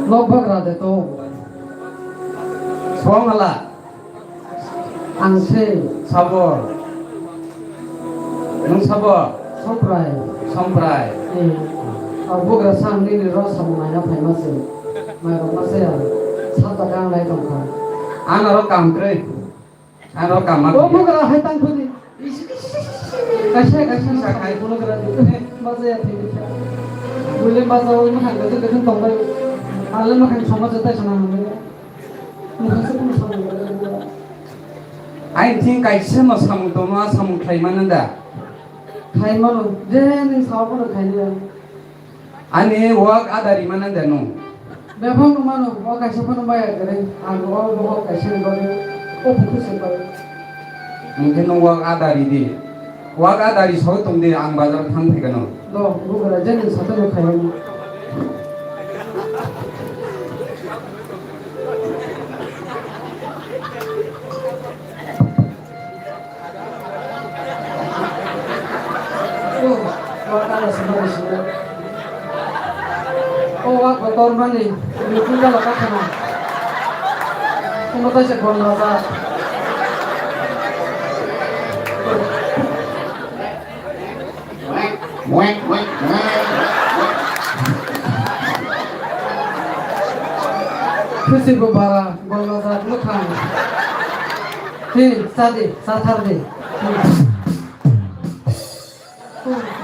Nok bagra de to. Song hala. Ang se. Sabo. Nwng sabo? Somprai. Somprai. Eh, o bugra sang nini ro samung naina phaima se. Mai rok ma se ya. Sab da gang lai tong kha. Ano ro kam kwrwi. Ano ro kam ma. O bugra hai tang khudi. Kaisa, kaisa sa khai. Bugra di. Ma se ya thik kha. Bule ma sa o ma khang ka tu ka tong bai. Ale ma khang sama jata sana. Ai thing kaisa no samung tongma samung khlai mano da. Khlai mano, je nini sawa phano khlai mano. Ani wak adari mano da no. Bebak no mano, o kaisa phano baya gare, ang o bohok kaisa ni bagwi, o phukhu se bagwi. Mungkin no wak adari di. Wak adari sawi tong di, ang bazar thang phai kano. Do, bugra je nini sawa phano khlai mano. O, wa kala sima sima. O, wa kotor mani, ni kunda la kathana. Kuma ta se kon la ta. Khusi bo bara, gol no da, mwkhang. Hi, sa di, sa thar di.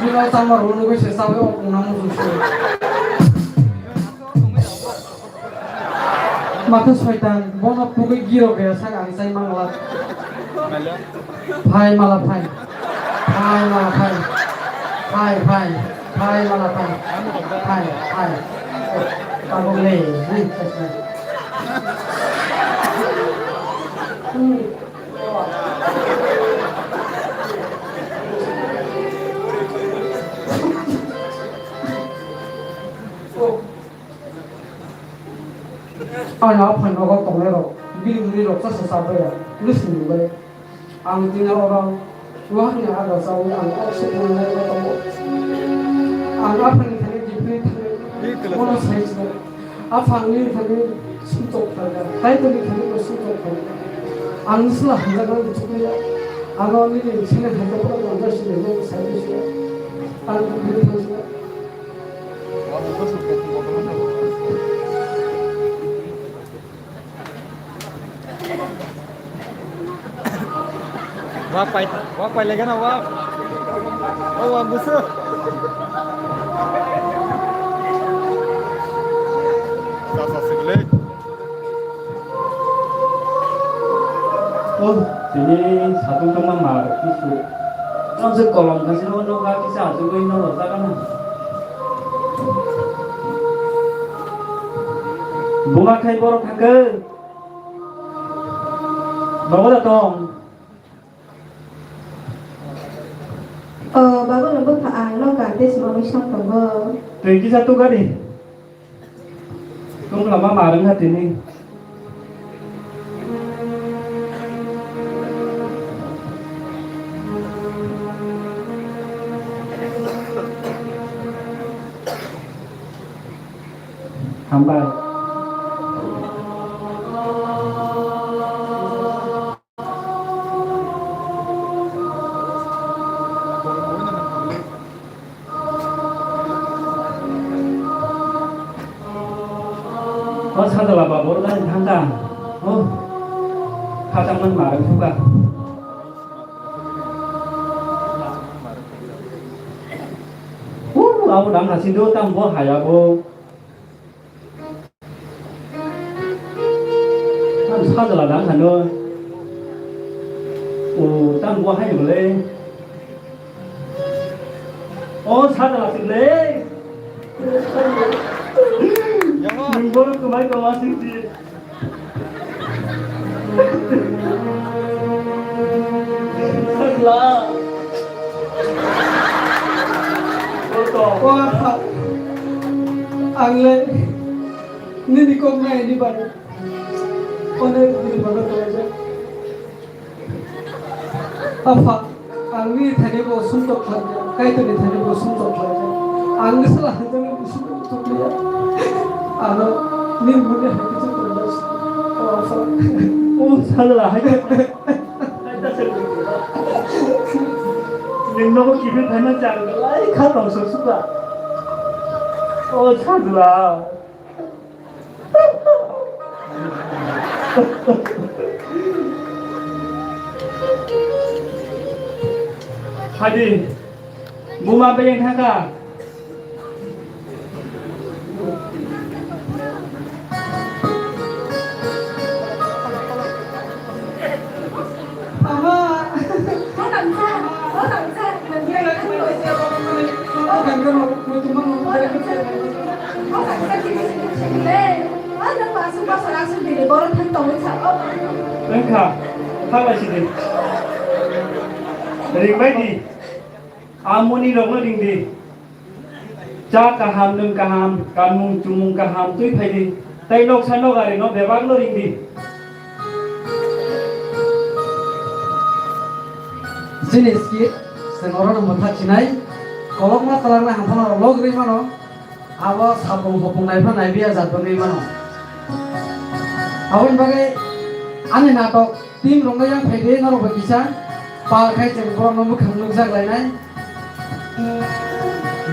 Bino tamo runu bai se sawi o kungna musu se. Matha soitan, bono pugwi giro khe sak ang chai mangla. Phai mala phai. Phai mala phai. Phai, phai. Phai mala phai. Phai, phai. Tabuk le, hai, chai chai. Ani aphai nogo tongnai rok, bini bwrwi rok chasa chabaya, lwsni bai. Ang tini oro wahini agra chawi ang oksuk manlai tongo. Ang aphani thani gibri thangwi bono sai sinai. Aphang nini thani sumchok phaikha, Kaitorni thani bo sumchok phaikha. Ang sla hamjaknai buchukliya. Ano nini sini hamjakmani manjak sini nini sai sini. Ang gibri thangsinai. Wak pai, wak pai lagi na wak. Oh, wak gusu. Sasa sibling. Oh, tini satung tongma mar kisu. Tong se kolom kasi no no ga kisa asugwi no lo jaga na. Buma khai borok thangkhe. Nogo da tong. O, babu no bwkha ang no kante sima mui song tongo. Twi kisa tu gari. Tung lama marang ha tini. Hambai. O sajla ba bor gari thangkha. O khatang man marang phuka. O abo dang hasin do tam bo haya bo. Ang sajla dang hano. O tam bo hai bole. O sajla sile. Nung bono kumai kama singdi. Sajla. Boto. Wah, ang le nini kok nai ni bai. Onek bini bono kalaijak. Apha, ang nini thani bo sumtok khlaijak, Kaitorni thani bo sumtok khlaijak. Ang ni sala hanjani bo sumtok khlaiya. Ano nini muni hai kisa khlaijak. O apha. O sajla hai. Hai ta se. Ning nogo kiphil phaima chang lai kha tong sok suka. O sajla. Hadi, buma beyeng thangkha. Ama. Wngkha, thanglai sidi. Ringbai di. Amoni rokno ring di. Cha kaham, nwng kaham, kanmung chumung kaham twi phai di. Tei noksa nokari no bebak no ring di. Chini skit, chwng oro no mwthak sinai, kolokma twlangna hamphano log ri mano, abo sapung hopung naiphano naibiya jat bo nwi mano. Aboni bagwi ani natok team rwngwi yang phai di norok bai kisa, pal khai chwng borok no mwkhang nukjak lainai.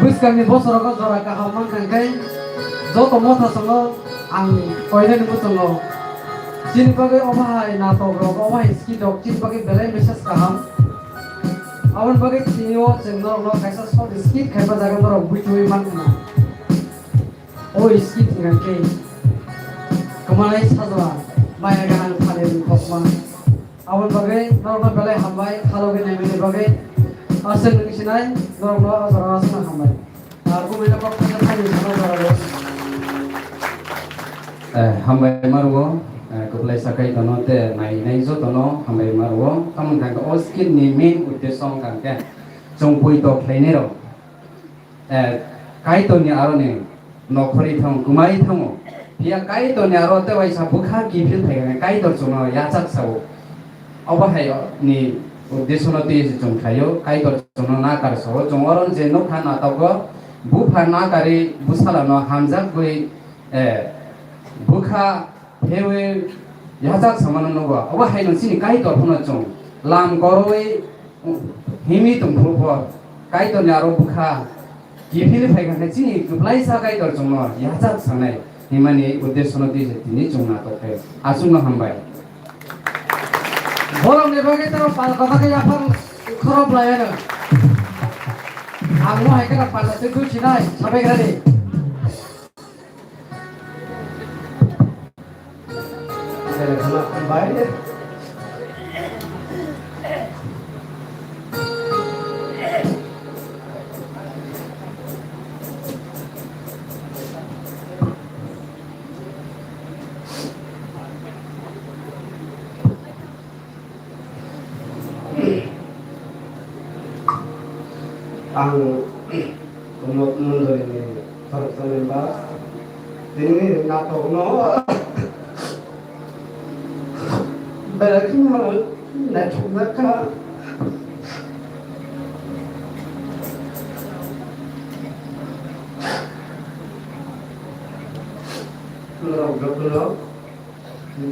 Bwskangni bosorogo jora kaham mankha hwnkhe joto motha songo ang koinani muchungo. Chini bagwi obo hai natok rok, obo hai skit rok chini bagwi belai message kaham. Aboni bagwi tini o chwng norokno kaisa short skit khaipa jaga norok buitui mankha na. O skit hwnkhe kwmanai sajla maya ganang thani rwkhokma. Aboni bagwi norokno belai hambai, khalogwi naimani bagwi. Aswk nwng sinai, norokno o jorao aswkno hambai. Ah, kumui no kok khaisa thani sana jorao. Eh, hambai maruo, eh, kwplai sakai tono te nainai jotono hambai maruo. Tamoni thangkhe o skit ni main uddesyo wngkha hwnkhe chwng poito khlainai rok. Eh, Kaitorni aroni nokhorwi thango, kwmai thango. Phiya Kaitorni aro tei waisa bwkha kiphil phaikha, Kaitor chwngno yachak sao. Obo hai ni uddesyono twi se chwng khlaio, Kaitor chwngno nakar sao. Chwng oro je nukha natogo, bupha nakarwi bwsalano hamjakgwi, eh, bwkha Phewi yachak samano nugo. Obo haino chini Kaitor phano chwng lam koroi himwi tongphuru pho Kaitorni aro bwkha kiphilwi phaikha khe chini kwplaisa Kaitor chwngno yachak sanai himani uddesyono twi se tini chwng natok khe. Aswkno hambai. Borokni bagwi tei pal kotha khe yaphang khorop laiano. Ang mo hai khe pal se twi sinai sabai grani. Ang Kumuk Mondolini khoroksa member. Tini natok no belai kheno naithok jak kha. Norok jotono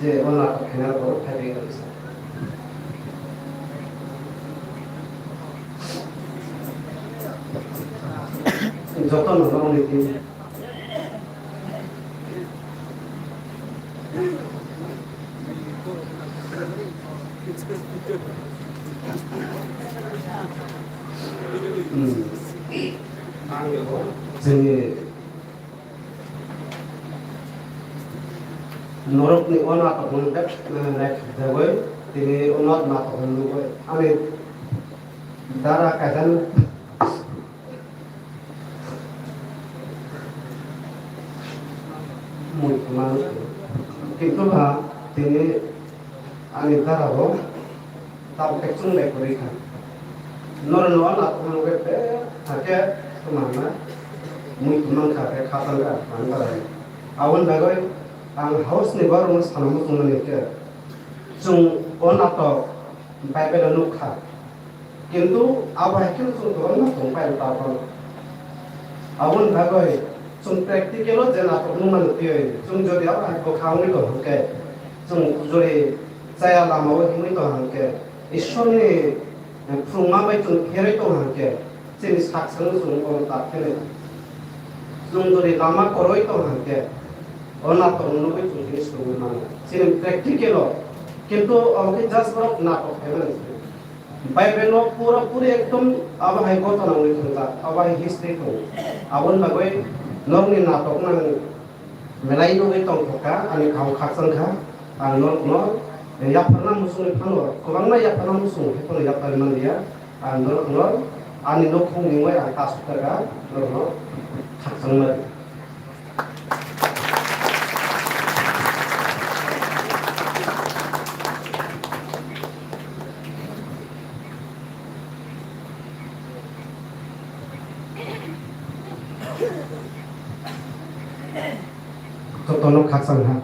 je o natok khaina borok phaibai kha. Jotono norokni team. Hmm. Chini norokni o natok no naithok jagwi tini o not natok no nugwi ani dara kaisa no mui kwmang. Kintu ba tini ani dara bo tabuk khe chwng bai kwrwi kha. Norok no natok no nugwi be hakhe kwmang na mui kwmang kha khe kha tang kha ang dara. Aboni bagwi ang house ni borok no sana muchung mani khe chwng o natok Bible o nuk kha. Kintu abo hai kheno chwng kwbangma tong pai rw tabuk. Aboni bagwi chwng practical o je natok nukmani twiwi chwng jodi abo hai bwkha wngwi tong hwnkhe, chwng jodi chaya lama o himwi tong hwnkhe, Ishwarni, eh, phrwngma bai chwng pherwi tong hwnkhe, chini sak sano chwng bono tak khe nai. Chwng jodi lama kwrwi tong hwnkhe, o natok nugwi chwng tini swrwngwi mano. Chini practical o, kintu omo khe just borok natok khaimani. Bible no pura puri ekdom abo hai gotana wngwi thwngjak, abo hai history tongo. Aboni bagwi norokni natok nang belai nugwi tongthok kha, ani kaham khakchang kha. Ang norokno yapharna muchungwi phano, kwbangma yapharna muchungo, hai phano yapharwi manliya. Ang norokno ani nokhungni wngwi ang ta sukha kha, norokno khakchangma rw. Jotono khakchang ha.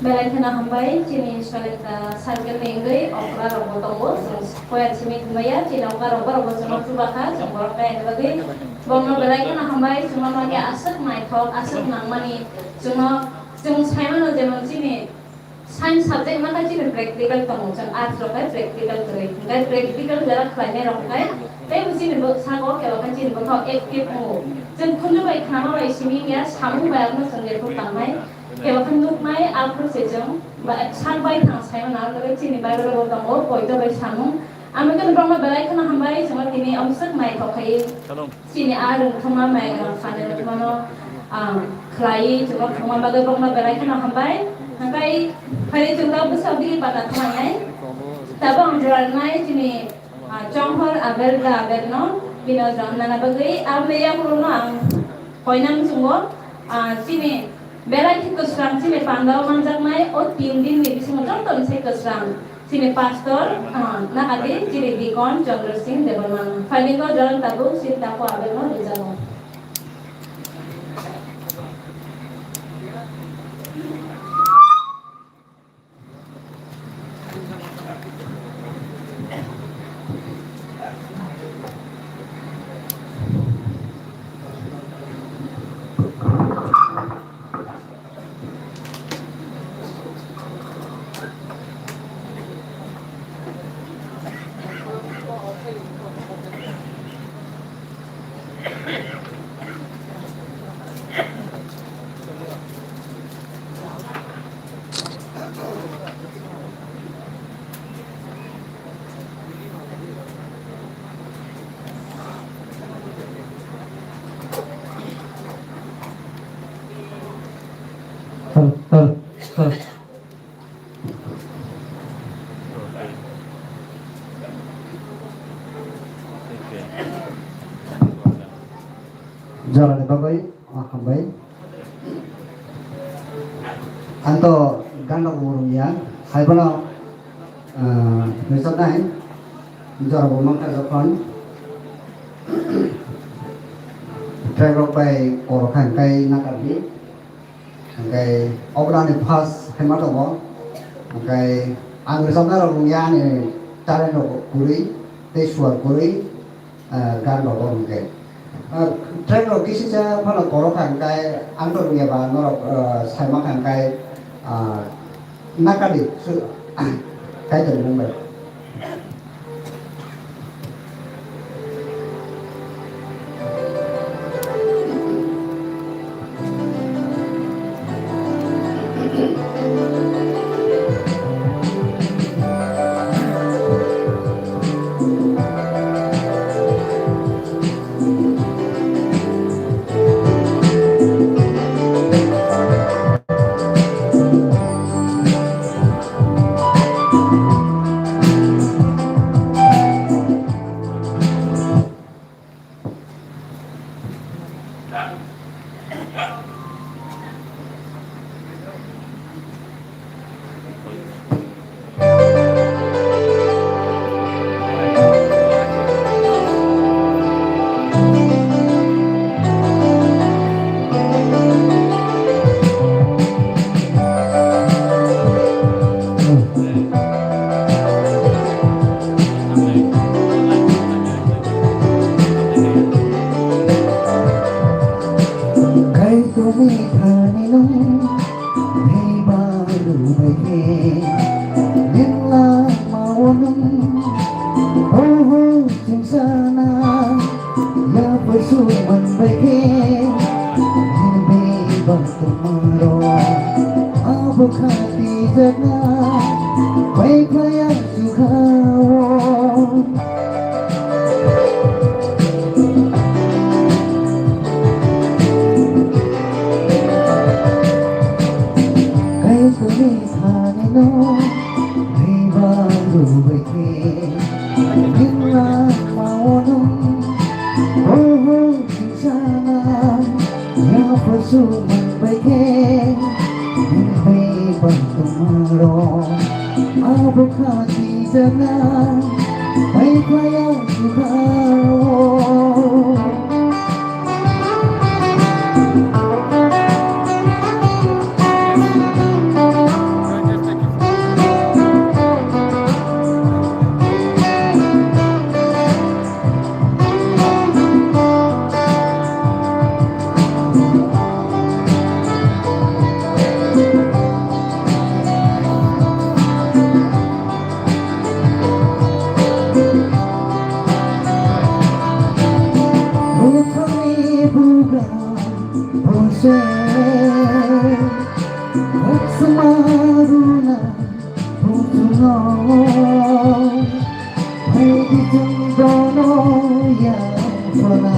Belai kheno hambai, chini Solengta circle ni wngwi okra rok bo tongo, chwng koya simi thumaya, chini okra rok borok bo chwngno chuba kha, chwng borok kaya ni bagwi. Bongno belai kheno hambai, chwngno manya aswk naithok, aswk nangmani, chwngno, chwng saimano jemon chini Science subject ma khe chini practical tongo, chwng arts rok khe practical kwrwi. Hwnkhe practical jora khlainai rok khe teibo chini bo saka o kebo khe chini bwkha o active wngo. Chwng khunju bai khnama bai simi ya samung bai abono chwng jephru tangnai, kebo khe nuknai aphuru se chwng ba sak bai thang saimano, aro chini Bible o bo tongo poito bai samung. Amo khe borokno belai kheno hambai, chwngno tini omswk naithok khai. Chini a rwngthoma mai rwngthoma no, ah, khlai, chwng thwngma bagwi bokno belai kheno hambai. Hwnkhe phai chwng da bwswk digi bana thwngmani. Tabuk ang jora rwnai chini, ah, chonghor Abel da Abel no, bino jora nana bagwi. Aboni yakulo no ang koinang chwngo, ah, chini belai khe kwsrang chini pandao manjaknai o tin din ni bisingo joto ni se kwsrang. Chini pastor, ah, nahadi, chini deacon Chandra Singh Debbarma. Phailinggo jorang tabuk, chini takhuk Abel no rijao. Sir, sir, sir. Jorani bagwi, ah, hambai. Anto ganda urumya, hai bono, ah, nujak nai, jora bo mangkha jokhon. Track rok bai koro khan kai nakardi. Hwnkhe obrani first hai ma tongo, hwnkhe Ang rwchapna rok wngya ani talent rok kwrwi tei suar kwrwi, ah, gan rok bo hwnkhe. Ah, track rok kisisa phano korok kha hwnkhe ang to rwngya ba norok, ah, saima kha hwnkhe, ah, nakadi su-, kaitor mung bai. Kaitorni thani no bebak rwbaikhe, nini langmao nwng, oho chwngsana, yapharsu manbaikhe, nini bebak tongmarok abo khatijagna paiphlaiya chukha-o. Kaitorni thani no bebak rwbaikhe, nini langmao nwng, oho chwngsana, yapharsu manbaikhe, nini bebak tongmarok abo khatijagna paiphlaiya chukha-o. Bukhari buga bose, bukhsma runa bukhno, hai bijing bono ya phana.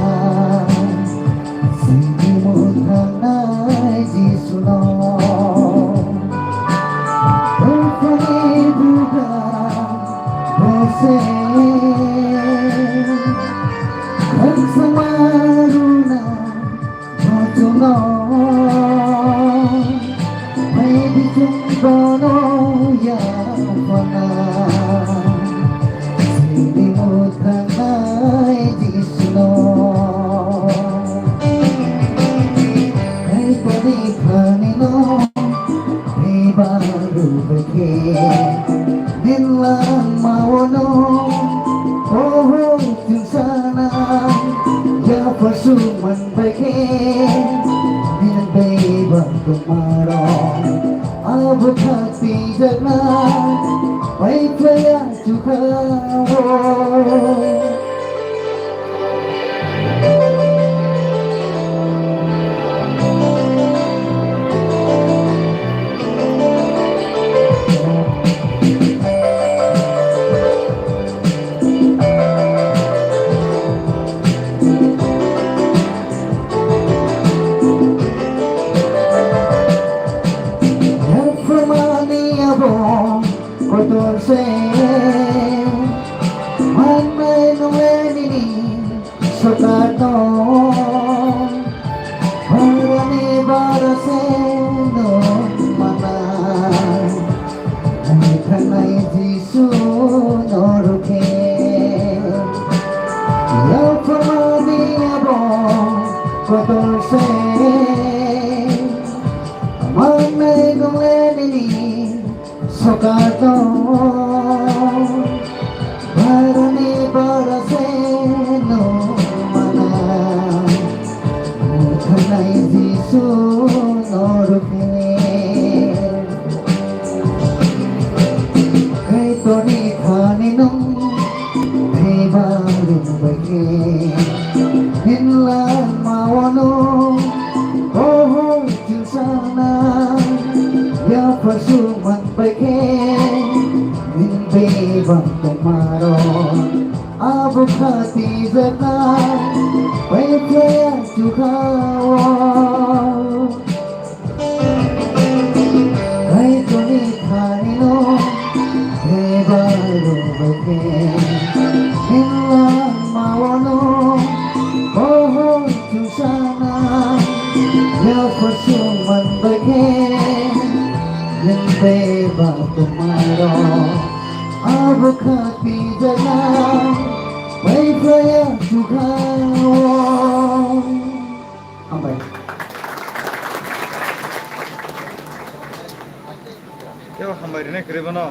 Sini muthanai Jisuno, bukhari buga bose, khaksa maruna bochuno, hai bijing bono ya phana. Sini muthanai Jisuno, Kaitorni thani no bebak rwbaikhe, nini langmao nwng, oho chwngsana, yapharsu manbaikhe, nini bebak tongmarok abo khatijagna paiphlaiya chukha-o. Yapharmani abo kotor se, mannai nungle nini sokato, horni bara se nwng mana, nai thanai Jisu norokhe. Yapharmani abo kotor se, mannai nungle nini sokato, Hinlama wano, oh, chusana, ya pasu man baikhe, min bebang tomaro, abo khati jana, bai kaya chukhawo. Kaitoni thanino, bebaro baikhe, hinlama wano, oh, chusana, ya pasu man baikhe, min bebang tomaro, abo khati jana, bai kaya chukhawo. Hambai. Tebo hambai rwnai kwrwi bono.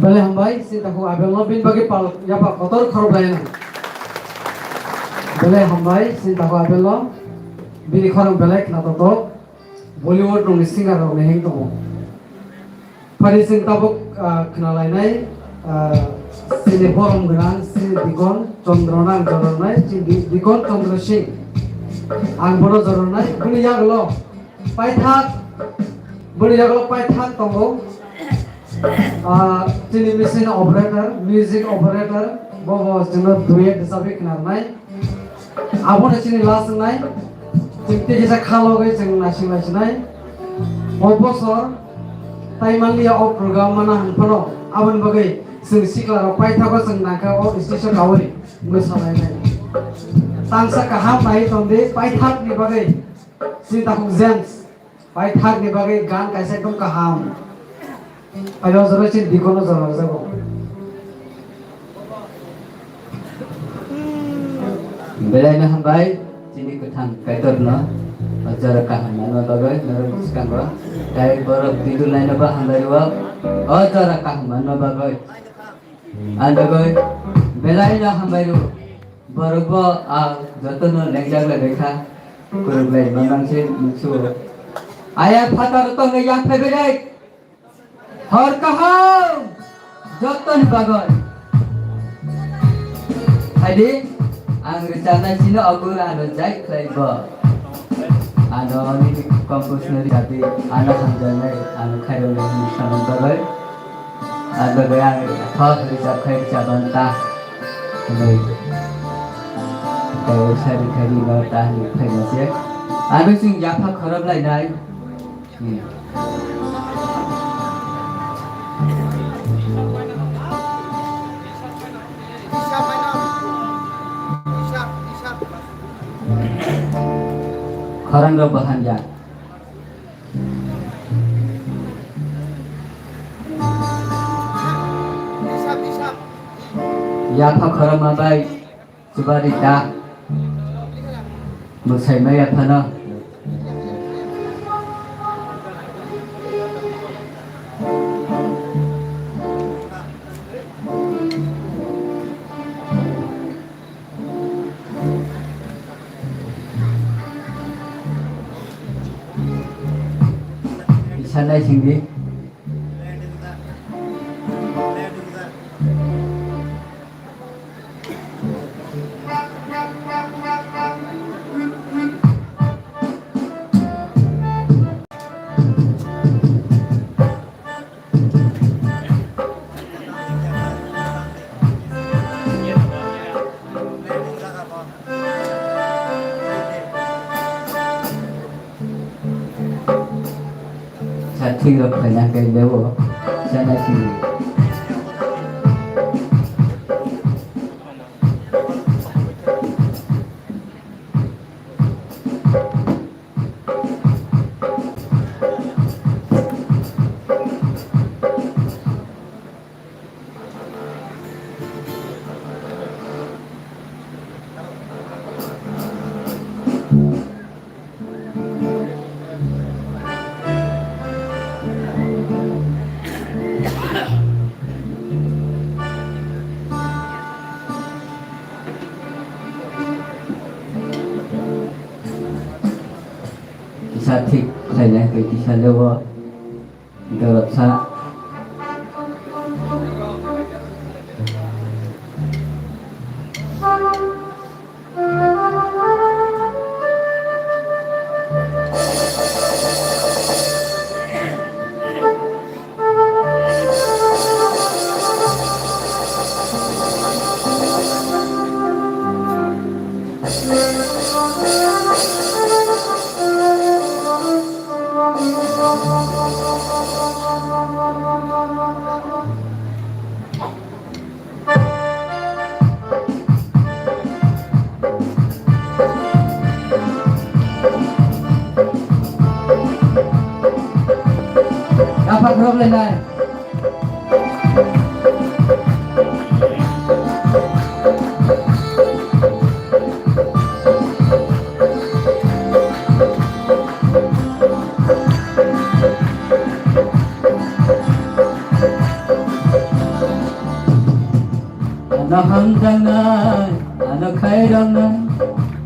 Belai hambai, sinta khu abel no bini bagwi pal yapha kotor khorok lai nang. Belai hambai, sinta khu abel no bini khorang belai khna tok tok. Bollywood rokni singer rokni heng tongo. Phari chwng tabuk, ah, khna lainai, ah, chini borom gwnang, chini Dikon Chandra nang joroknai, chini Di-, Dikon Chandra Singh. Ang bono joroknai, bini yagulo paithak, bini yagulo paithak tongo. Ah, chini machine operator, music operator, bo bo chwngno duet rwchabwi khna rwnai. Abono chini last wngnai, chwng tei kisa kha logwi chwng naising naisinai. O bosor tai manliya o program mana hwn phano, aboni bagwi chwng sikla rok paithago chwng nangkha o stage o kaui mwsalainai. Tangsa kaham nai tongdi paithakni bagwi, chini takhuk James. Paithakni bagwi gan kaisa ekdom kaham. Ayo jora chini Dikono jora rwjago. Belaino hambai chini kwthang Kaitorno o jora kaham manna bagwi norok bwskango. Tai borok twidu laino bo hambai rwo o jora kaham manna bagwi. Ang bagwi belaino hambai rwo. Borok bo ang jotono lengjak lai bai kha. Kwrwk lai manang se nuksugo. Ayar phataro tongwi yang phaibai dai. Hor kaham jotoni bagwi. Phaidi ang rwchabnai sino ogur ano jai khlai bo. Ano nini composition rwchabdi ano hamjaknai ano khairoknai hwnwi sanani bagwi. Ang bagwi ang thok rwchap khai rwchaban ta hwnwi. Tei sari khai rwma ta hwnwi phaima se. Ano chwng yapha khorop lainai. Hmm. Khorang rok bo hamya. Yapha khorokma bai chubarik da mwsai maya phano. Isa naisingdi. Sa thik rok khaina khe lewo, sa naisingdi. Thik khlainai twi kisa le o dorop sa. Kapak rok le nai. Ano hamjaknai, ano khairoknai,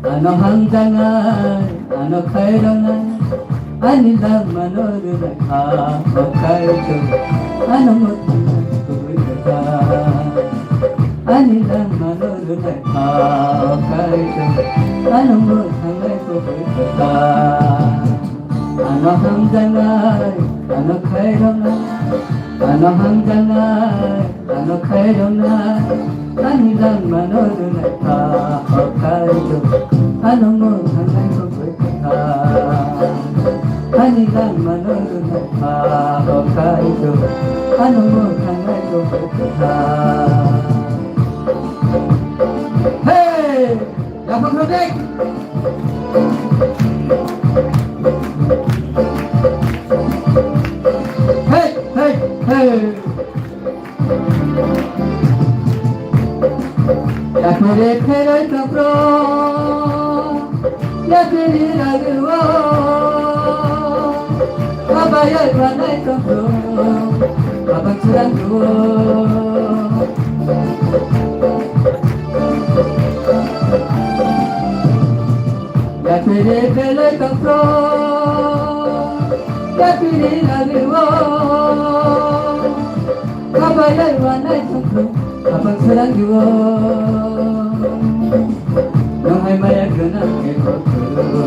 ano hamjaknai, ano khairoknai, ani langmano rwlai kha, o Kaitor, ano mwthangwi kubui kwthar. Ani langmano rwlai kha, o Kaitor, ano mwthangnai kubui kwthar. Ano hamjaknai, ano khairoknai, ano hamjaknai, ano khairoknai, ani langmano rwlai kha, o Kaitor, ano mwthangnai kubui kwthar. Ani langmano rwlai kha, o Kaitor, ano mwthangnai kubui kwthar. Hey! Yapang Rodek. Hey, hey, hey. Yapere pheroi tokro. Yapere ragiro. Abayai banai tokro. Abang churang duo. Yapiri belai tokro, yapiri laliwo, kabayai wanai tokro, kabang serang jiwo. Nonghai maya gwnang khe kothoro,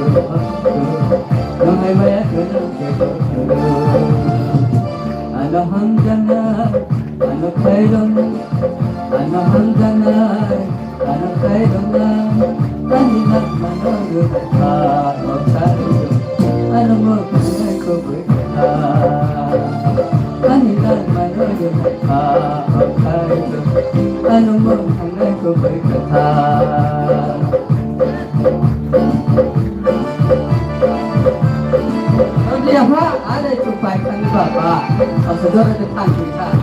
nonghai maya gwnang khe kothoro. Ano hamjaknai, ano khairoknai, ano hamjaknai, ano khairoknai, ani langmano rwlai kha, o Kaitor, ano mwthangnai kubui kwthar. Ani langmano rwlai kha, o Kaitor, ano mwthangnai kubui kwthar. Odi apa ada cupai kan baba, asal ada tangki kan.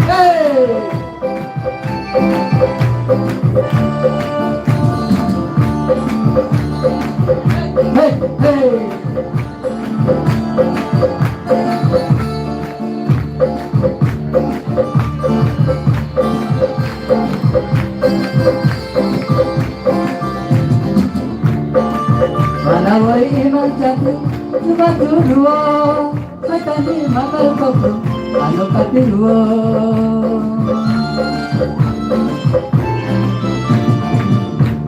Hey! Hey, hey! Manawai iman jatu, cuma tuduo, Saitani makal kokro, ano katiruo.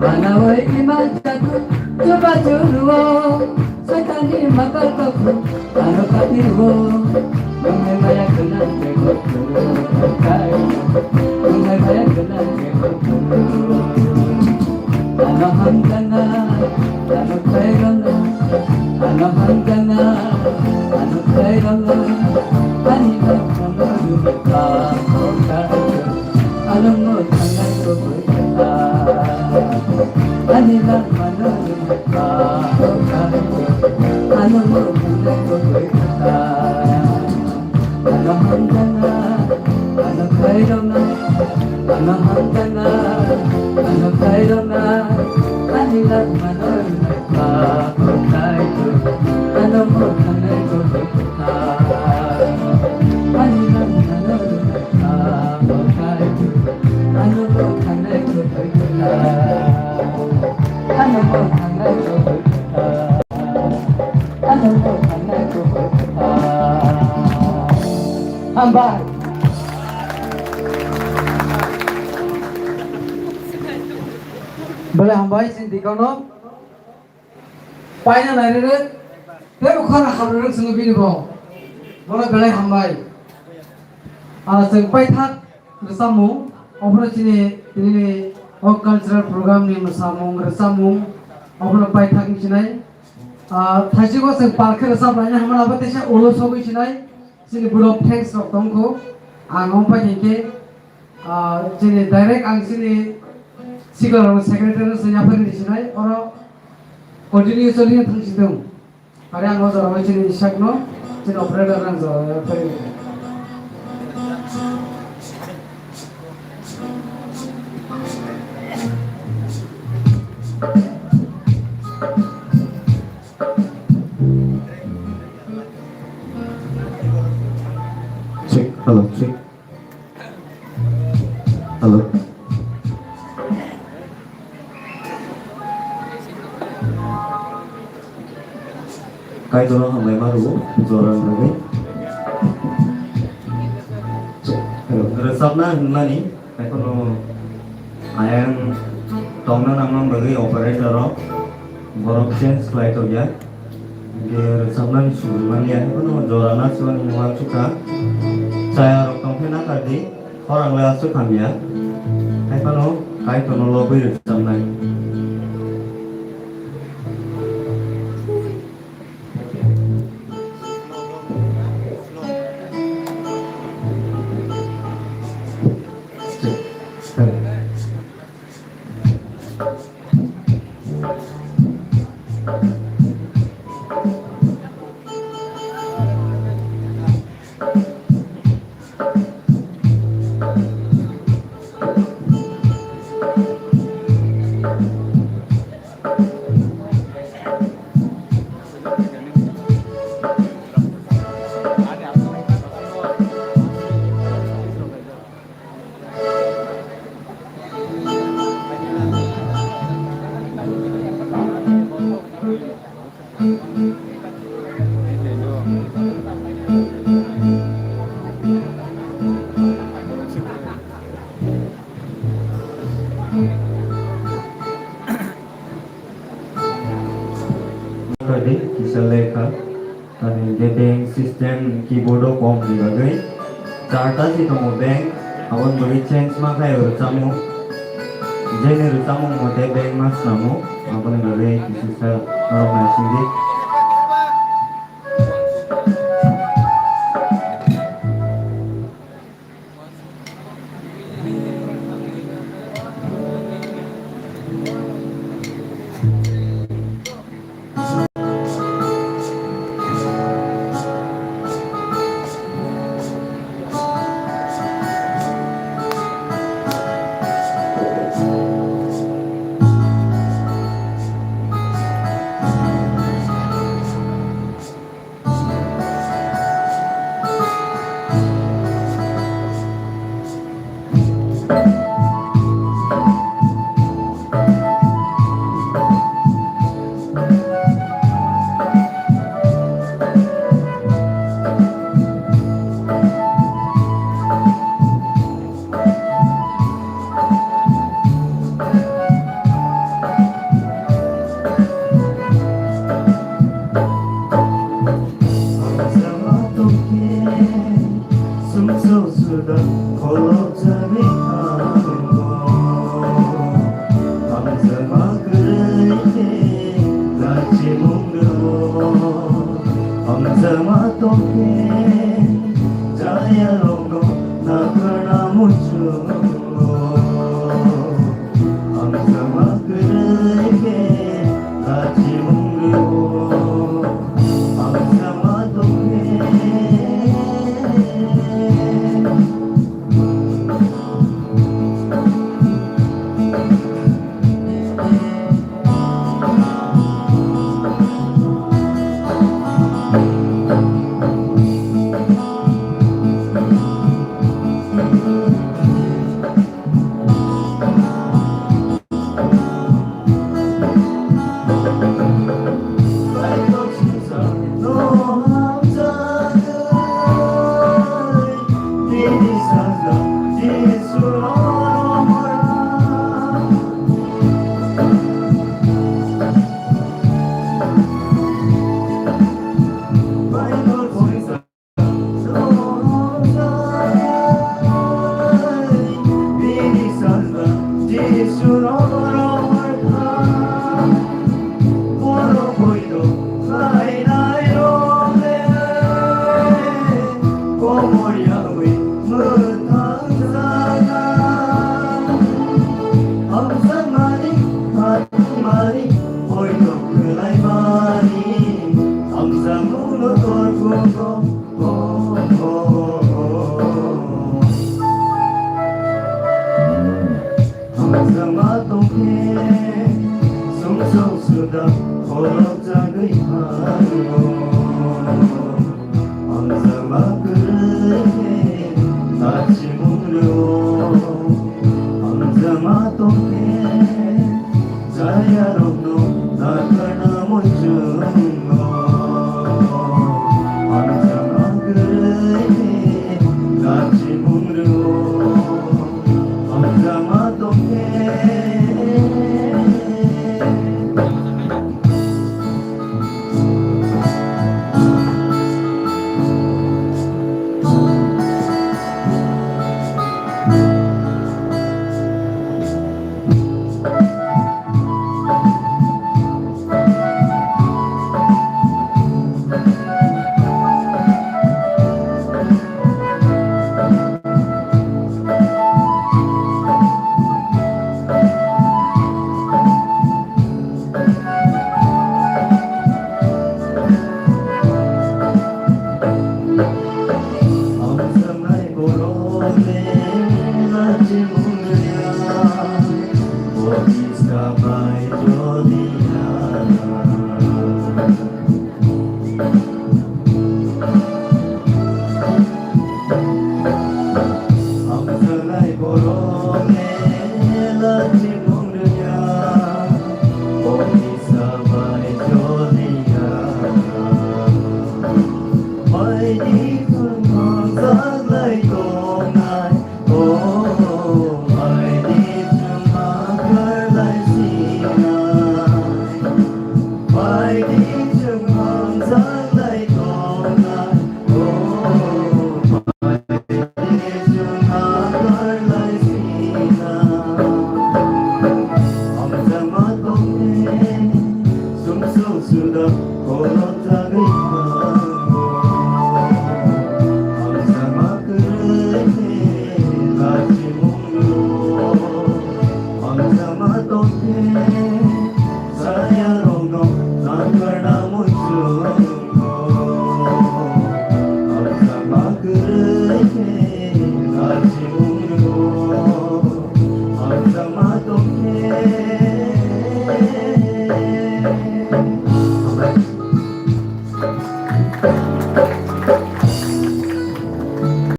Manawai iman jatu, cuma tuduo, Saitani makal kokro, ano katiruo. Nonghai maya gwnang khe kothoro, nonghai maya gwnang khe kothoro. Ano hamjaknai, ano khairoknai, ano hamjaknai, ano khairoknai, ani langmano rwlai kha, o Kaitor, ano mwthangnai kubui kwthar. Ani langmano rwlai kha, o Kaitor, ano mwthangnai kubui kwthar. Ano hamjaknai, ano khairoknai, ano hamjaknai, ano khairoknai, ani langmano rwlai kha, o Kaitor, ano mwthangnai kubui kwthar. Ani langmano rwlai kha, o Kaitor, Hambai. Belai hambai chini deacon no. Paina nai rwrwk, tei bo khorang hamrwrwk chwngwi bini bo. Bono belai hambai. Ah, chwng paithak rwchapmung, ophano chini, tini o cultural program ni mwsamung, rwchapmung, ophano paithak wng sinai. Ah, thaichikgo chwng pal khe rwchap laina hwnma labo teisa ulo sogwi sinai. Chini borok thanks rok tongkho. Ang ong pai hinkhe, ah, chini direct ang chini sikla rok secretary no se yaphari ni sinai, oro continue choli thang si tong. Are ang o jora bai chini sak no, chini operator rang jora yaphari. Check, hello, check. Hello. Kaitorno hambai ma rwo, jora ni bagwi. Hello. Rwchapna hwnmani, ekhono ayang tongna nangma bagwi operator rok borok change khlai tongya. Hinkhe rwchapnani suri manya, haikhe no jora nachuani uansukha. Chaya rok tongkhe nakardi, khorang le aswk hamya. Haiphano Kaitorno lobwi rwchapnai. Kadi kisa lekha, tani je bank system keyboard o kom ni bagwi charta si tongo bank, aboni bagwi change ma khaio rwchapmung, jeni rwchapmung mote bank ma swnamo, aboni bagwi kisa sa norok naisingdi. Hamjama tongkhe chaya rokno nakhwna muchungo. Hamjama kwrwi khe kachimung rwo. Hamjama tongkhe.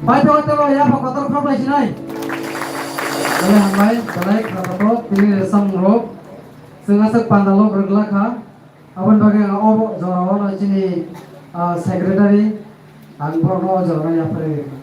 Bai tebo tebo ya pa kotor khorok lai sinai. Belai hambai, belai khrapato, tini resam rok. Chwng aswk pandalo rwgla kha. Aboni bagwi ang o jorao no chini, ah, secretary, ang borokno o jorao yapharwi rwkha.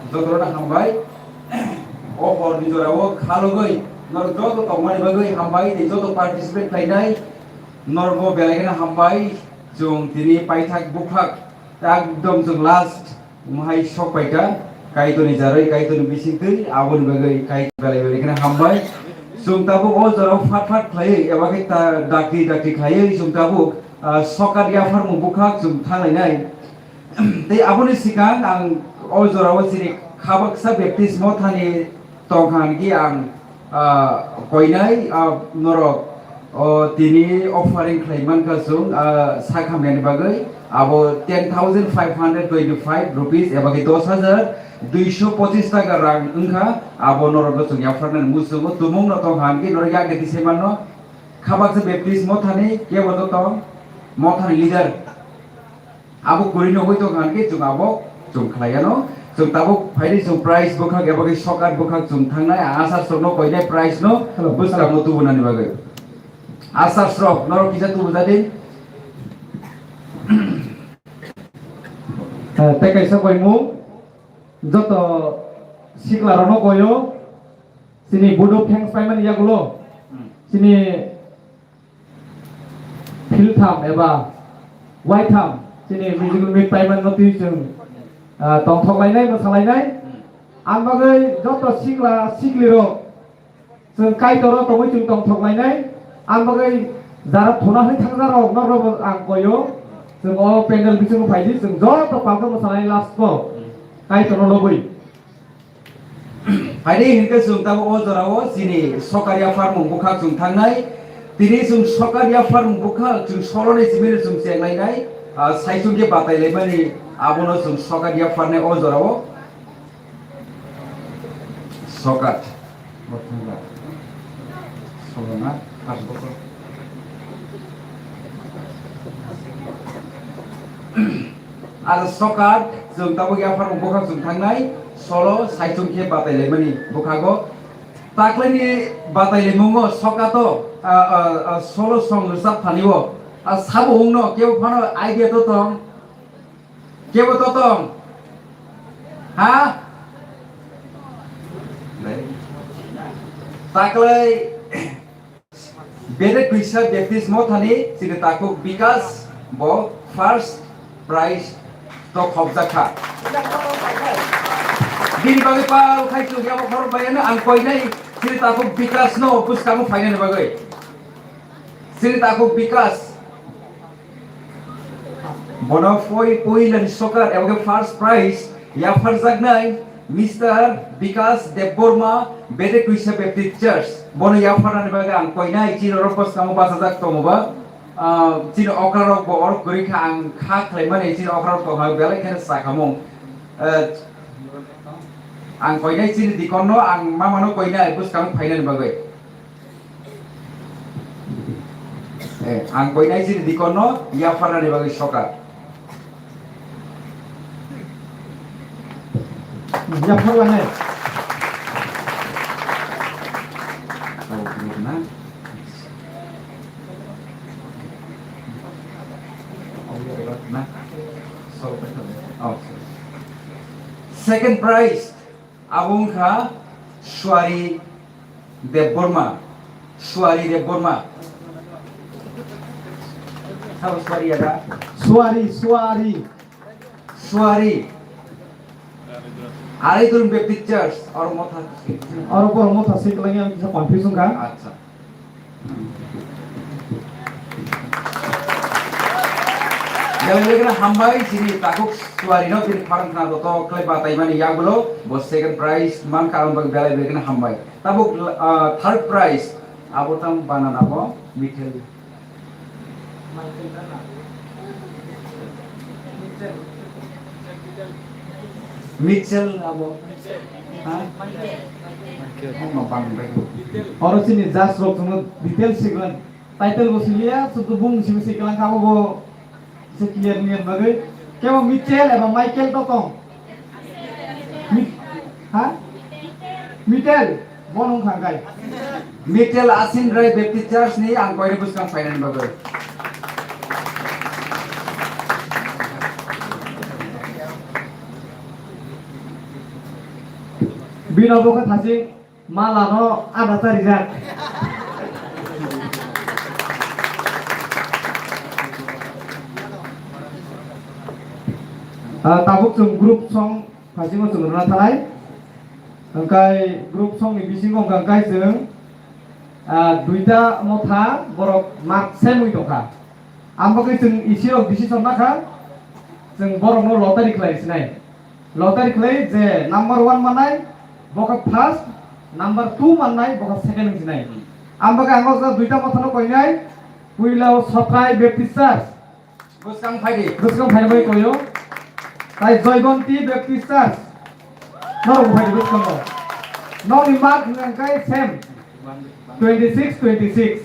Jotono hambai. O horni jorao khalogwi norok joto tongmani bagwi hambai tei joto participate khlainai norokbo belai kheno hambai. Chwng tini paithak bukhak ekdom chwng last. Omo hai sok pai kha, Kaitorni jaroi, Kaitorni bisingtwi, aboni bagwi Kaitor belai belai kheno hambai. Chwng tabuk o jorao phat phat khlaiwi, eba khe ta dakti dakti khlaiwi, chwng tabuk, ah, sokat yapharmung bukhak chwng thanglainai. Tei aboni swkang ang o jorao chini khabaksa baptismo thani tongkha hwn khe ang, ah, koinai, ah, norok, o, tini offering khlai mankha chwng, ah, sak hamyani bagwi abo ten thousand five hundred twenty-five rupees eba khe dos hajar duiso pochis taka rang wngkha, abo norokno chwng yapharnani muchungo tumungno tongkha hwn khe norok yakni tisai manno khabaksa baptismo thani kebo joto mothani leader. Abo kwrwino hoi tongkha hwnkhe chwng abo chwng khlaiya no. Chwng tabuk phaidi chwng prize bwkhak eba khe sokat bwkhak chwng thangnai. Ang asar srokno koinai prize no. Hello. Bwskango tubunani bagwi. Asar srok norok kisa tubujadi. Eh, tei kaisa koimung joto sikla rokno koyo chini bodo thanks paimani yagulo. Hmm. Chini philtham eba waitham chini musical meet paimano twi chwng, ah, tongthok lainai, mwsa lainai. Ang bagwi joto sikla siklirok chwng Kaitoro tongwi chwng tongthok lainai. Ang bagwi jara thuna hwnwi thangjakrok norokbo ang koyo, chwng o pandal bisingo phaidi, chwng joto palka mwsa lainai last o Kaitoro lobwi. Haini hinkhe chwng tabuk o jorao chini sokar yapharmung bwkhak chwng thangnai. Tini chwng sokar yapharmung bwkhak chwng soloni simi chwng chenglainai, ah, saichung khe batailaimani abono chwng sokar yapharnai o jorao. Sokar. Solona, pas bokol. Aro sokar, chwng tabuk yapharmung bwkhak chwng thangnai, solo saichung khe batailaimani bwkhago. Taklaini batailamungo sokato, a, a, a, solo song rwchap thani o. A, sabo wngno kebo phano idea to tong? Kebo to tong? Ha? Taklai Bede Kwisa Baptist Mothani chini takhuk Bikas bo first prize to khobjak kha. Bini bagwi pal khai chwng yabo khorok bayano ang koinai chini takhuk Bikas no bwskango phainani bagwi. Chini takhuk Bikas. Bono poi, poilani sokar eba khe first prize yapharjaknai Mister Bikas Debbarma, Bede Kwisa Baptist Church. Bono yapharnani bagwi ang koinai chini oro bwskango bachajak tongo ba. Ah, chini okrarok bo oro kwrwi kha, ang kha khlaimani chini okrarok tongha belai kheno sakhamung. Eh, ang koinai chini deacon no, ang mama no koinai bwskango phainani bagwi. Eh, ang koinai chini deacon no yapharnani bagwi sokar. Yapharlanai. Oh, na. Na. Oh, sorry. Second prize. Abo wngkha Suari Debbarma. Suari Debbarma. Sabo Suari ada? Suari, Suari. Suari. Arai Durung Baptist Church, oro motha. Oro poro motha se kwlangya, ang kisa confuse wngkha. Acha. Belai belai kheno hambai chini takhuk Suari no chini pharang khna joto khlai bataimani yagulo bo second prize man karon bagwi belai belai kheno hambai. Tabuk, ah, third prize abo tang banana bo Michael. Mitchell abo. Ha? Oro chini judge rok chwngno details siglan. Title bo siliya, sudu bung simi siglan kabo bo se clear ni bagwi. Kebo Mitchell eba Michael to tong? Mi-, ha? Mitchell. Bono wngkha khe Mitel Asin Rai Baptist Church ni ang koini bwskang phainani bagwi. Bino bokhe thaching mala no ada charijak. Ah, tabuk chwng group song. Phaisingno chwng rwna thanai. Hwnkhe group songni bisingo hwnkha hwnkhe chwng, ah, duita motha borok mark same wi tongkha. Ang bagwi chwng isirok decision nakha, chwng borokno lottery khlai sinai. Lottery khlai je number one mannai, bokha first, number two mannai, bokha second wng sinai. Ang bagwi ang o duita mothano koinai, puila o Sothai Baptist Church. Bwskang phaidi. Bwskang phaidi bai koyo. Tai Joygonti Baptist Church. Norok phaidi bwskango. Nokni mark hwnkha khe same. Twenty six, twenty six.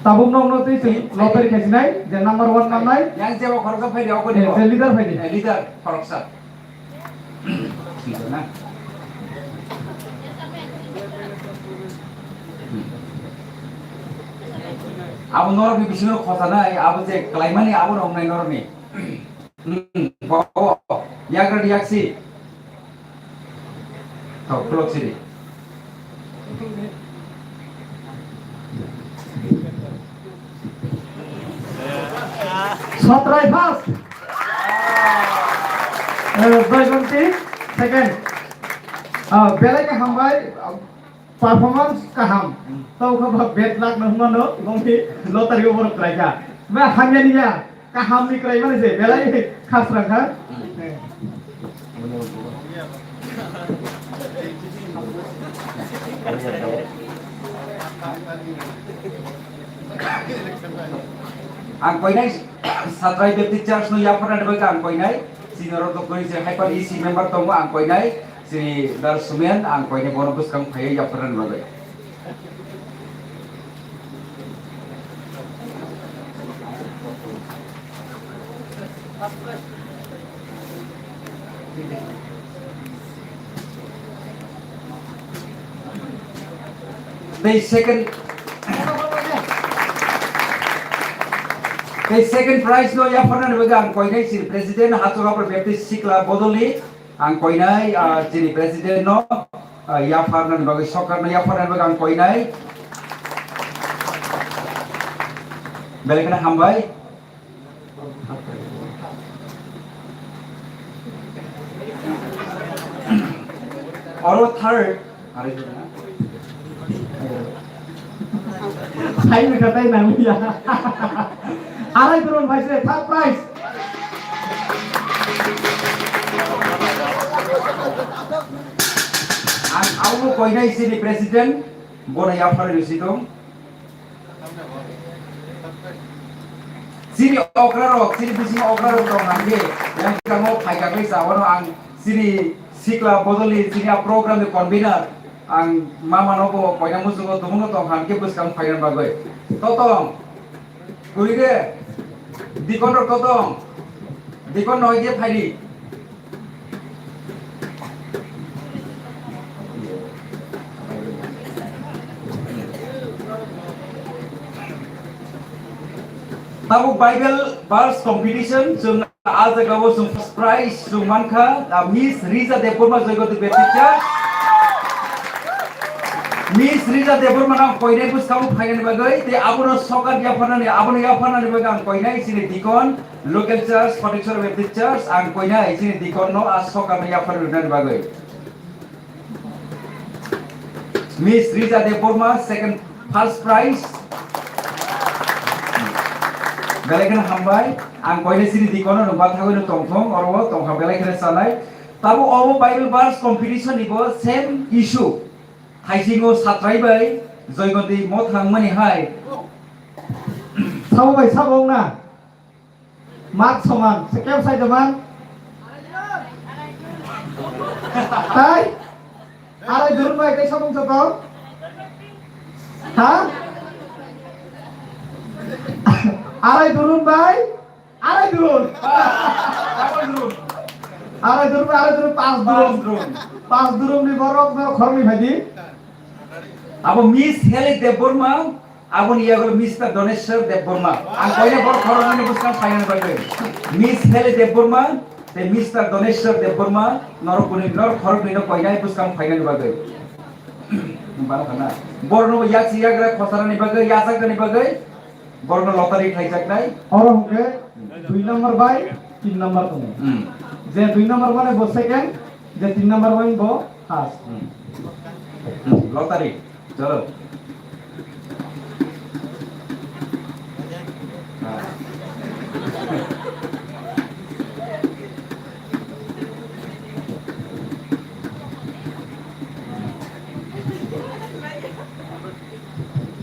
Tabuk nokno tei chwng lottery khaisinai, je number one mannai. Yang jebo khoroksa phaidi, okoni. Eh, bo. Je leader phaidi. Eh, leader khoroksa. Abo norokni bisingo khojanai, abo je klaimani abo wngnai norokni. Hmm, bo, bo. Yagra yaksi. Tau, kulok siri. Sotrai first. Eh, Joygonti second. Ah, belai khe hambai, ah, performance kaham. Tau kha ba bad luck no hwnmano, bongni lottery o borok kwlai kha. Ba hamya niya, kaham ni kwlai mani se, belai khasra kha. Hmm. Eh. Mane, mane, mane. Ang koinai Satrai Baptist Church no yapharnani bagwi ang koinai, senior rok doktori je Hyper E C member tongo, ang koinai, sini Dar Sumen, ang koinai bono bwskang phaiwi yapharnani bagwi. Tei second, tei second prize no yapharnani bagwi ang koinai sini President Hachurapur Baptist Sikla Bodolni. Ang koinai, ah, chini president no, ah, yapharnani bagwi, sokar no yapharnani bagwi ang koinai. Belai kheno hambai. Oro third, Sai wngkha tei nangya. Arai durun bai se third prize. Ang abo koinai sini president, bono yaphar risi dong. Sini okra rok, sini bising okra rok dong nangge. Yang kita mau phai kakai sa, wano ang sini Sikla Bodolni, sini a program ni convener. Ang mama no bo koina musugo tumung no tong han ke bwskang phainan bagwi. Totong. Kuri de. Dikon rok totong. Dikon noi de phaidi. Tabuk Bible verse competition, chwng ah jagao chwng first prize chwng mankha, ah, Miss Rija Debbarma, Joygondi Baptist Church. Miss Rija Debbarma no ang koinai bwskango phainani bagwi, tei abono sokar yapharnani, abono yapharnani bagwi ang koinai chini deacon, local church, Phatikchor Baptist Church, ang koinai chini deacon no ah sokar no yaphar rwnani bagwi. Miss Rija Debbarma, second, first prize. Belai kheno hambai. Ang koinai sini dikono no bathagwi no tongthong, oro o tongkha belai kheno chanai. Tabo obo Bible verse competition ni bo same issue. Haisingo Satrai bai Joygondi mothang mani hai. Sabo bai sabo wngna. Mark soman, sekem sai doman. Tai? Arai durun bai, tai sabung soto? Ha? Arai durun bai? Arai durun. Arai durun bai, arai durun, pas durun. Pas durun. Pas durun ni borok, borok khoroknwi phaidi. Abo Miss Heli Debbarma, Aboni yago Mister Doneshwar Debbarma. Ang koine bor khoroknwini bwskang phainani bagwi. Miss Heli Debbarma, tei Mister Doneshwar Debbarma, norok kuni, norok khoroknwino koinai bwskang phainani bagwi. Baro khana. Borno yaksi yagra khosarani bagwi, yachakani bagwi, borno lottery khlaijaknai. Oro hwnkhe dui number bai tin number tongo. Hmm. Je dui number mane bo second, je tin number mane bo first. Hmm. Hmm. Lottery. Chalo.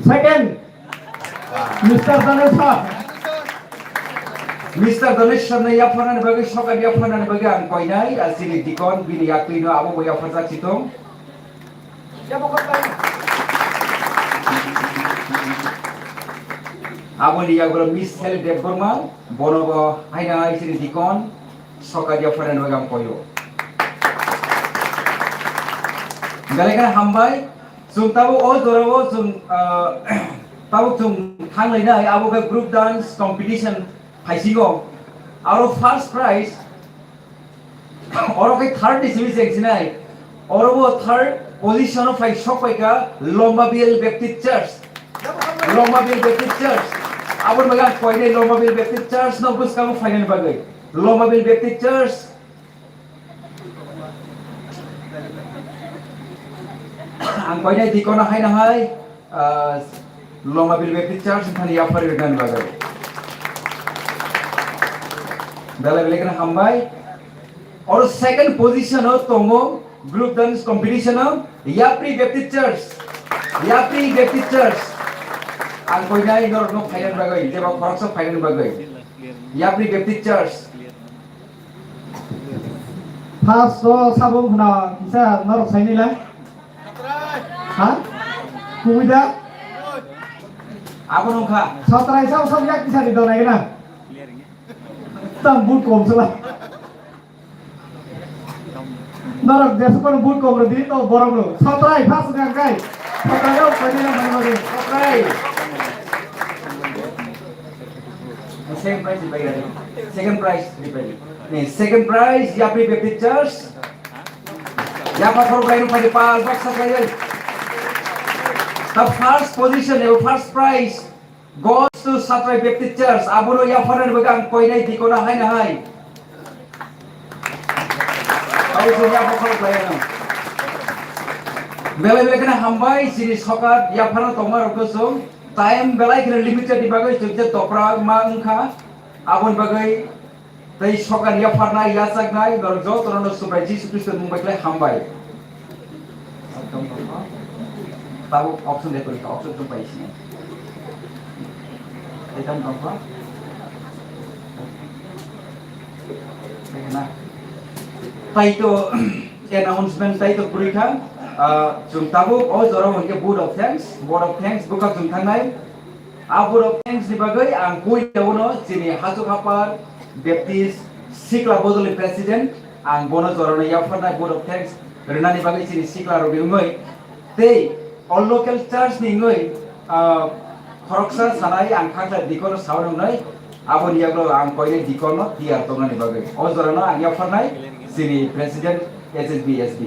Second, Mister Dhaneshwar. Mister Dhaneshwar no yapharnani bagwi, sokat yapharnani bagwi ang koinai, ah, chini dikon, bini yaktwino abo bo yapharjak chitong. Aboni yagulo Miss Sally Debbarma, bono bo haina hai chini dikon, sokadia phainani bagwi ang koyo. Belai kheno hambai, chwng tabuk o jorao chwng, ah, tabuk chwng thanglainai, abo khe group dance competition phaisingo. Aro first prize, Oro khe third ni simi cheng sinai. Oro bo third position o phai sok pai kha Lombabil Baptist Church. Lombabil Baptist Church. Aboni bagwi ang koinai Lombabil Baptist Church no bwskango phainani bagwi. Lombabil Baptist Church. Ang koinai dikono haino hai. Ah, Lombabil Baptist Church thani yaphari rwna bagwi. Belai belai kheno hambai. Oro second position o tongo group dance competition o Yapri Baptist Church. Yapri Baptist Church. Ang koinai norokno phainani bagwi, jeba khoroksa phainani bagwi. Yapri Baptist Church. First o sabo wngkha na kisa norok saini le? Ha? Kubui da? Abo wngkha. Sotrai sabo sabo yak kisa ni donai na? Tam but kom sala. Norok jesu kono but kom rodi to borok no. Sotrai first gang kai. Sotrai o kani na mani mani. Sotrai. Second prize ripai gari. Second prize ripai. Ni second prize Yapri Baptist Church. Yapha khorok lai rupani pal baksa khlai. The first position, the first prize goes to Satrai Baptist Church. Abono yapharnani bagwi ang koinai dikona hai na hai. Abo se yapha khorok lai ano. Belai belai kheno hambai chini sokat yapharna tongma rok no chwng. Time belai kheno limited ni bagwi chwng je topra ma wngkha. Aboni bagwi tei sokat yapharnai, yachaknai, norok jotono no Subrai Jisu Khristo ni mung bai khlai hambai. Tabuk option de kori, option chwng pai sini. Ekam tongkha. Ekna. Tai to announcement tai to kuri kha. Ah, chwng tabuk o jora hwnkhe vote of thanks, vote of thanks bwkha chwng thangnai. A vote of thanks ni bagwi ang puilauno chini Hachuk Hapar Baptist Sikla Bodolni President, ang bono jorano yapharnai vote of thanks rwnani bagwi chini sikla rokni wngwi tei o local church ni wngwi, ah, khoroksa sanai ang khaksa dikor sawi wngnai, aboni yagulo ang koinai dikorno tiyar tongnani bagwi o jorano ang yapharnai chini President H S B S B.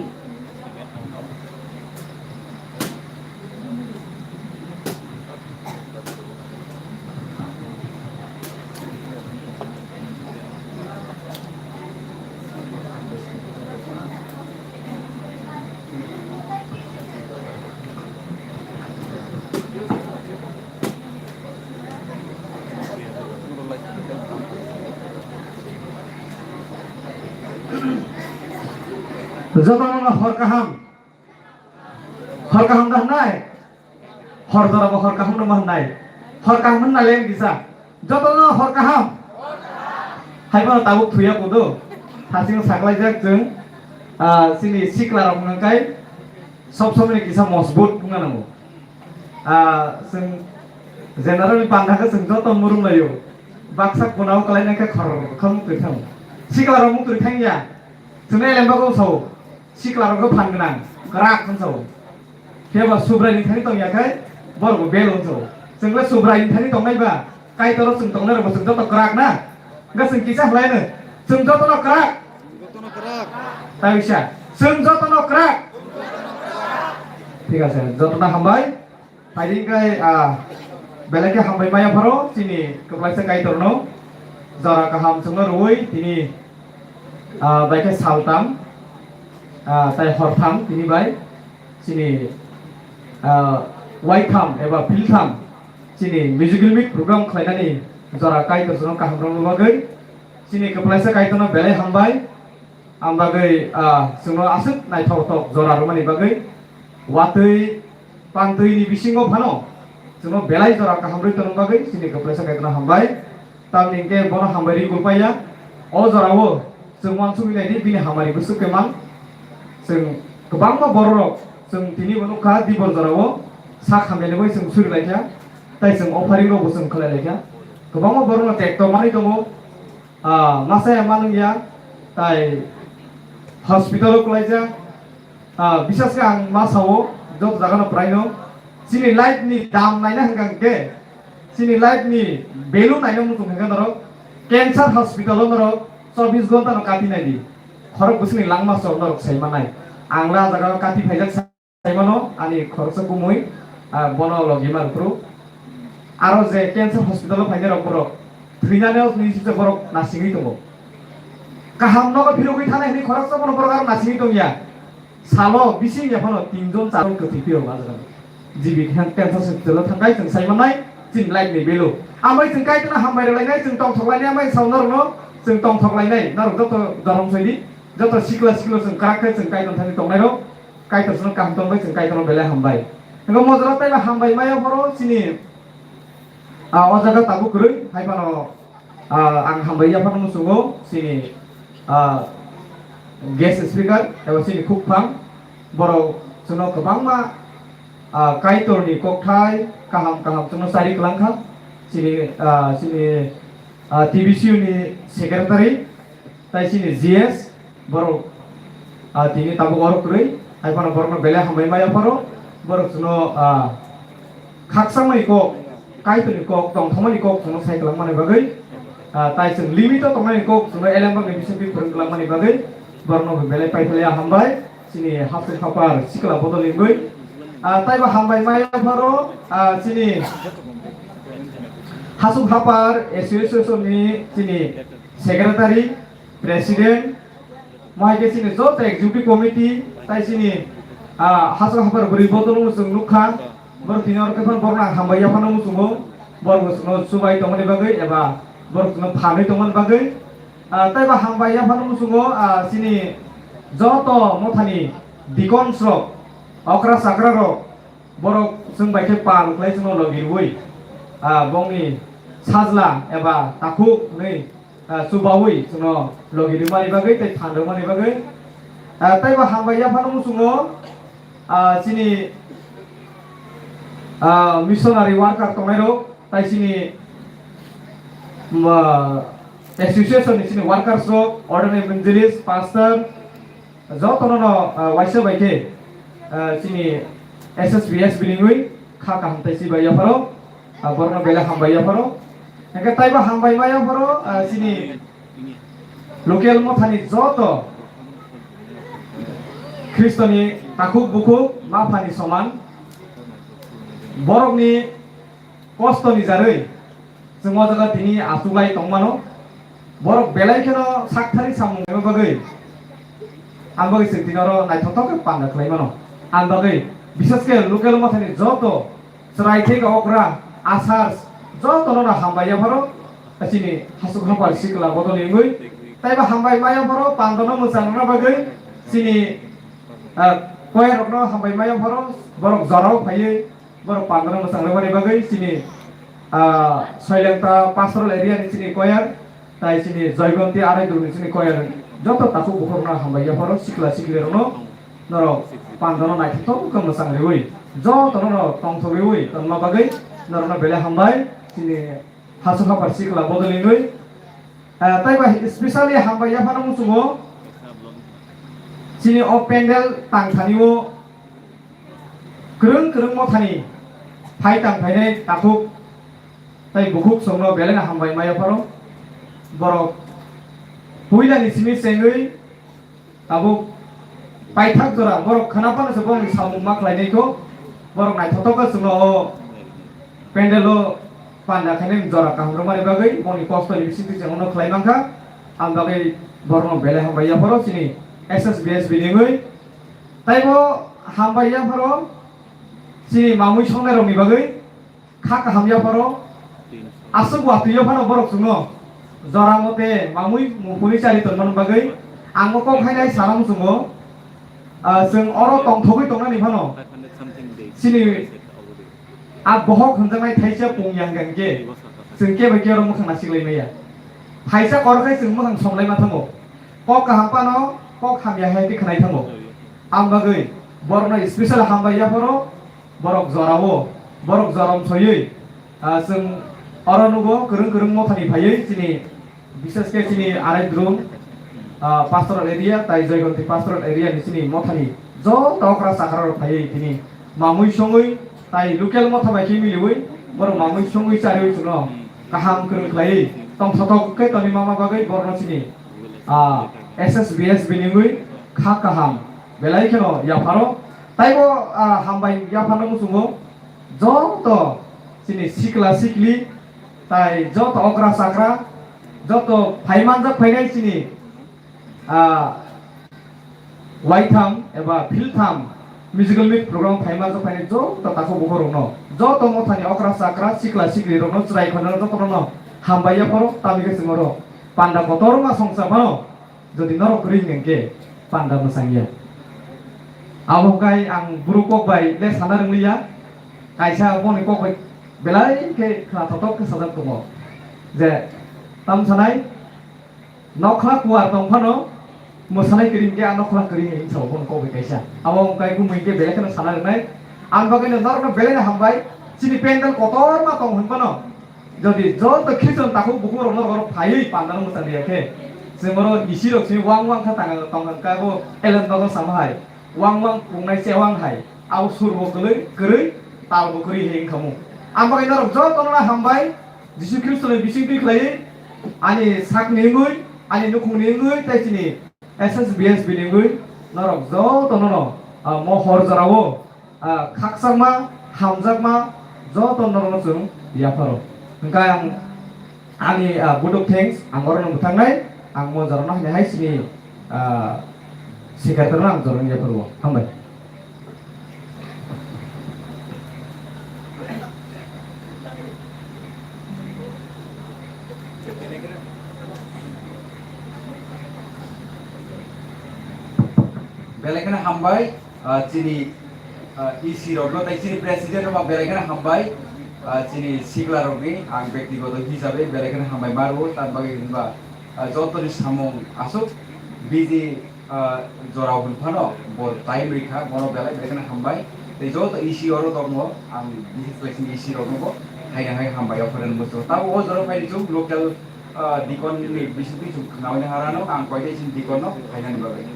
Jotono hor kaham. Hor kaham da hwnai? Hor jora bo hor kaham no ma hwnai? Hor kaham hwnna le kisa. Jotono hor kaham. Hai bono tabuk thuya kudu. Thasing saklaijak chwng, ah, chini sikla rok wngkha kai sob somoi ni kisa mojbut wngna nango. Ah, chwng general ni panda khe chwng joto murum laio. Baksa kuna o kwlai nai khe khor kham kwthang. Sikla rok mung kwthang ya. Chwng elem bagwi sao. Sikla rok phan gwnang, kwrak hwn sao. Phiya ba Subrai ni thani tong ya khai, borok bo bel hwn sao. Chwng le Subrai ni thani tongnai ba, Kaitor o chwng tongnai rok bo chwng joto kwrak na. Hwnkhe chwng kisa hwlai no, chwng joto no kwrak. Joto no kwrak. Tai wisa, chwng joto no kwrak. Thik ase, joto no hambai. Phaidi khe, ah, belai khe hambai maya pharo chini kwplaisa Kaitorno jora kaham chwngno rwui tini, ah, bai khe saltam, ah, tai hortham tini bai chini, ah, waitham eba philtham chini musical meet program khlainani jora Kaitor chwngno kaham rwna bagwi chini kwplaisa Kaitorno belai hambai. Ang bagwi, ah, chwngno aswk naithok tok jora rwmani bagwi watwi pantwi ni bisingo phano chwngno belai jora kaham rwi tongo bagwi chini kwplaisa Kaitorno hambai. Tamni hwnkhe bono hambai rwi gulpaiya. O jorao chwng uansukwi naidi bini hamari bwswk khe man. Chwng kwbangma bororok chwng tini bo nukha dibor jorao sak hamya ni bagwi chwng suri laikha. Tai chwng offering rokbo chwng khlai laikha. Kwbangma borokno tekto manwi tongo. Ah, masa ya manung ya, tai hospital o kwlaijak. Ah, bisas khe ang ma sao, joto jaga no prai no. Chini life ni dam naina hwnkha hwnkhe, chini life ni value naina muchung hwnkha norok cancer hospital o norok chobbish ghonta no kati nai di. Khorok bwswk ni langma chwng norok sai manai. Ang la jaga o kati phaijak. Saimano ani khoroksa kumui, ah, bono logi ma rwphuru. Aro je cancer hospital o phainai rok borok thwinani o ni sijak borok nasingwi tongo. Kaham nogo phirogwi thanai hwnwi khoroksa bono borok aro nasingwi tongya. Salo bising ya phano tinjon charjon kwthwi phirok o jaga. G B can-, cancer hospital o thangkai chwng saimanai chini life ni value. Amai chwng Kaitorno hambai rwlainai, chwng tongthok lainai, amai sao norokno chwng tongthok lainai. Norok joto dorom soidi, joto sikla sikla chwng kwrak khe chwng Kaitor thani tongnai rok. Kaitor chwngno kaham tongbai, chwng Kaitorno belai hambai. Ego mojra taiba hambai maya phoro chini, ah, o jaga tabuk kwrwi, hai phano, ah, ang hambai yaphano muchungo chini, ah, guest speaker eba chini khukphang borok chwngno kwbangma, ah, Kaitorni kokthai kaham kaham chwngno chari kwlangkha. Chini, ah, chini, ah, T B C U ni secretary, tai chini G S, borok, ah, tini tabuk oro kwrwi, hai phano borokno belai hambai maya pharo, borok chwngno, ah, khakchangmani kok, Kaitorni kok, tongthokmani kok chwngno sai kwlangmani bagwi, ah, tai chwng limit o tongnani kok chwngno elembakni bisingtwi phwrwng kwlangmani bagwi borokno belai paiphalya hambai, chini hapsuk hapar sikla bodol wngwi, ah, taibo hambai maya pharo, ah, chini hasuk hapar association ni chini secretary, president, mo hai khe chini joto executive committee, tai chini, ah, hasuk hapar bwrwi bodol no chwng nukha, borok tini oro khe phano borokno ang hambai yaphano muchungo, borok chwngno chubai tongmani bagwi eba borok chwngno phanwi tongmani bagwi, ah, taibo hambai yaphano muchungo, ah, chini joto mothani deacons rok, okra chakra rok, borok chwng bai khe pal khlai chwngno logi rwui, ah, bongni sajla eba takhuk hwnwi, ah, chubaui chwngno logi rwmani bagwi tei phan rwmani bagwi, ah, taibo hambai yaphano muchungo, ah, chini, ah, missionary worker tongnairok tai chini, mm, ah, association ni chini workers rok, ordained evangelist, pastor, jotono no, ah, waisa bai khe, ah, chini S S B S bini wngwi kha kaham tai chibai yapharo, ah, borokno belai hambai yapharo. Hingkhe taibo hambai ma yapharo, ah, chini local mothani joto Khristoni takhuk bukhuk ma phani soman borokni kostoni jarwi chwng o jaga tini achuklai tongmano. Borok belai kheno sakthari samung ema bagwi, ang bagwi chwng tini oro naithothok khe panda khlai mano. Ang bagwi bishesh khe local mothani joto chwrai theka okra, asars, jotono no hambai yapharo, chini hasuk hapar sikla bodol wngwi. Taibo hambai ma yapharo pandano mwchang rwna bagwi chini, ah, choir rokno hambai ma yapharo, borok jorao phaiwi borok pandano mwchang rwmani bagwi chini, ah, Soilengta Pastoral Area ni chini choir, tai chini Joygonti Arai Durni chini choir, joto takhuk bukhukno hambai yapharo, sikla sikli rokno norok pandano naithothok khe mwchang riwi, jotono norok tongthok riwi tongma bagwi norokno belai hambai, chini hasuk hapar sikla bodol wngwi. Ah, taibo specially hambai yaphano muchungo chini o pandal tangthani o kwrwng kwrwng mothani phai tang phainai takhuk tai bukhuk songno belai no hambai ma yapharo. Borok puilani simi chengwi tabuk paithak jora borok khwna phano se bongni samung ma khlainai kho. Borok naithothok khe chwngno o pandal o panda khainai jora kaham rwmani bagwi bongni kosto ni bisingtwi chwngno khlai mankha. Ang bagwi borokno belai hambai yapharo chini S S B S bini wngwi. Taibo hambai yapharo chini mamui songnai rokni bagwi kha kaham yapharo aswk watwi yaphano borok chwngno jora mote mamui muphuni chari tongmani bagwi ang o kok hainai saram chwngo, ah, chwng oro tongthogwi tongnani phano chini a bohok hwnjaknai thaisa pung yang hwnkhe chwng kebo khe oro mwkhang nachiklai maya. Thaisa kor khai chwng mwkhang somlai ma thango. Kok kaham phano kok hamya hai khe khwnai thango. Ang bagwi borokno special hambai yapharo, borok jorao, borok jorom soywi, ah, chwng oro nugo kwrwng kwrwng mothani phaiwi chini, bishesh khe chini Arai Drum, ah, pastoral area tai Joygonti pastoral area ni chini mothani joto okra chakra rok phaiwi tini mamui songwi tai local motha bai khe miliwi borok mamui songwi chariwi chwngno kaham kwrwng khlaiwi tongthotok khe tongwi mama bagwi borokno chini, ah, S S B S bini wngwi kha kaham belai kheno yapharo. Taibo, ah, hambai yapharno muchungo joto chini sikla sikli tai joto okra chakra joto phai manjak phainai chini, ah, waitham eba philtham musical meet program phai manjak phainai joto takhuk bukhuk rokno, joto mothani okra chakra sikla sikli rokno chwrai khonano jotono hambai yapharo. Tamni khe chwng oro panda kotorma songcha phano. Jodi norok kwrwi hwnkhe panda mwchangya. Abo hwnkhe ang bwrwi kok bai le sana rwngliya. Kaisa boni kok bai belai khe khna thothok khe sajak tongo je, tam sanai, nokla kuar tong phano mwsanai kwrwi hinkhe a nokla kwrwi hinwi sao boni kok bai kaisa. Abo wngkha kumui hinkhe belai kheno sana rwnai. Ang bagwino norokno belai no hambai. Chini pendal kotorma tong hwn phano, jodi joto khirchon takhuk bukhuk rok norok phaiwi pandano mwchang ya khe, chwng oro isi rok simi wang wang kha tang tong hwn kha bo elem bagwi sama hai. Wang wang pungnai chewang hai, abo sur bo kwlwi, kwrwi, tal bo kwrwi hai wngkha mung. Ang bagwi norok jotono hambai, Jisu Khristo ni bising twi khlaiwi, ani sak ni wngwi, ani nukhung ni wngwi, tei chini S S B S B ni wngwi, norok jotono no, ah, mo hor jorao, ah, khakchangma, hamjakma, joto norokno chwng yapharo. Hwnkhe ang Ani, ah, vote of thanks ang orono mwthangnai, ang mo jorano haini hai sini, ah, secretary no ang jorani yapharo. Hambai. Belai kheno hambai. Ah, chini, ah, E C rokno tei chini president rokno belai kheno hambai. Ah, chini sikla rokni ang bektigoto hisabe belai kheno hambai ma rwo, tamni bagwi hinba, ah, jotoni samung aswk busy, ah, jorao hwn phano bo time rikha, bono belai belai kheno hambai. Tei joto E C oro tongo, ang bises khlai chini E C rokno bo haino hai hambai o phano muchungo. Tamo o jora phai chwng local Ah, Deacon ni bisingtwi chwng khnaui nang harano, ang koide chini Deacon no phainani bagwi.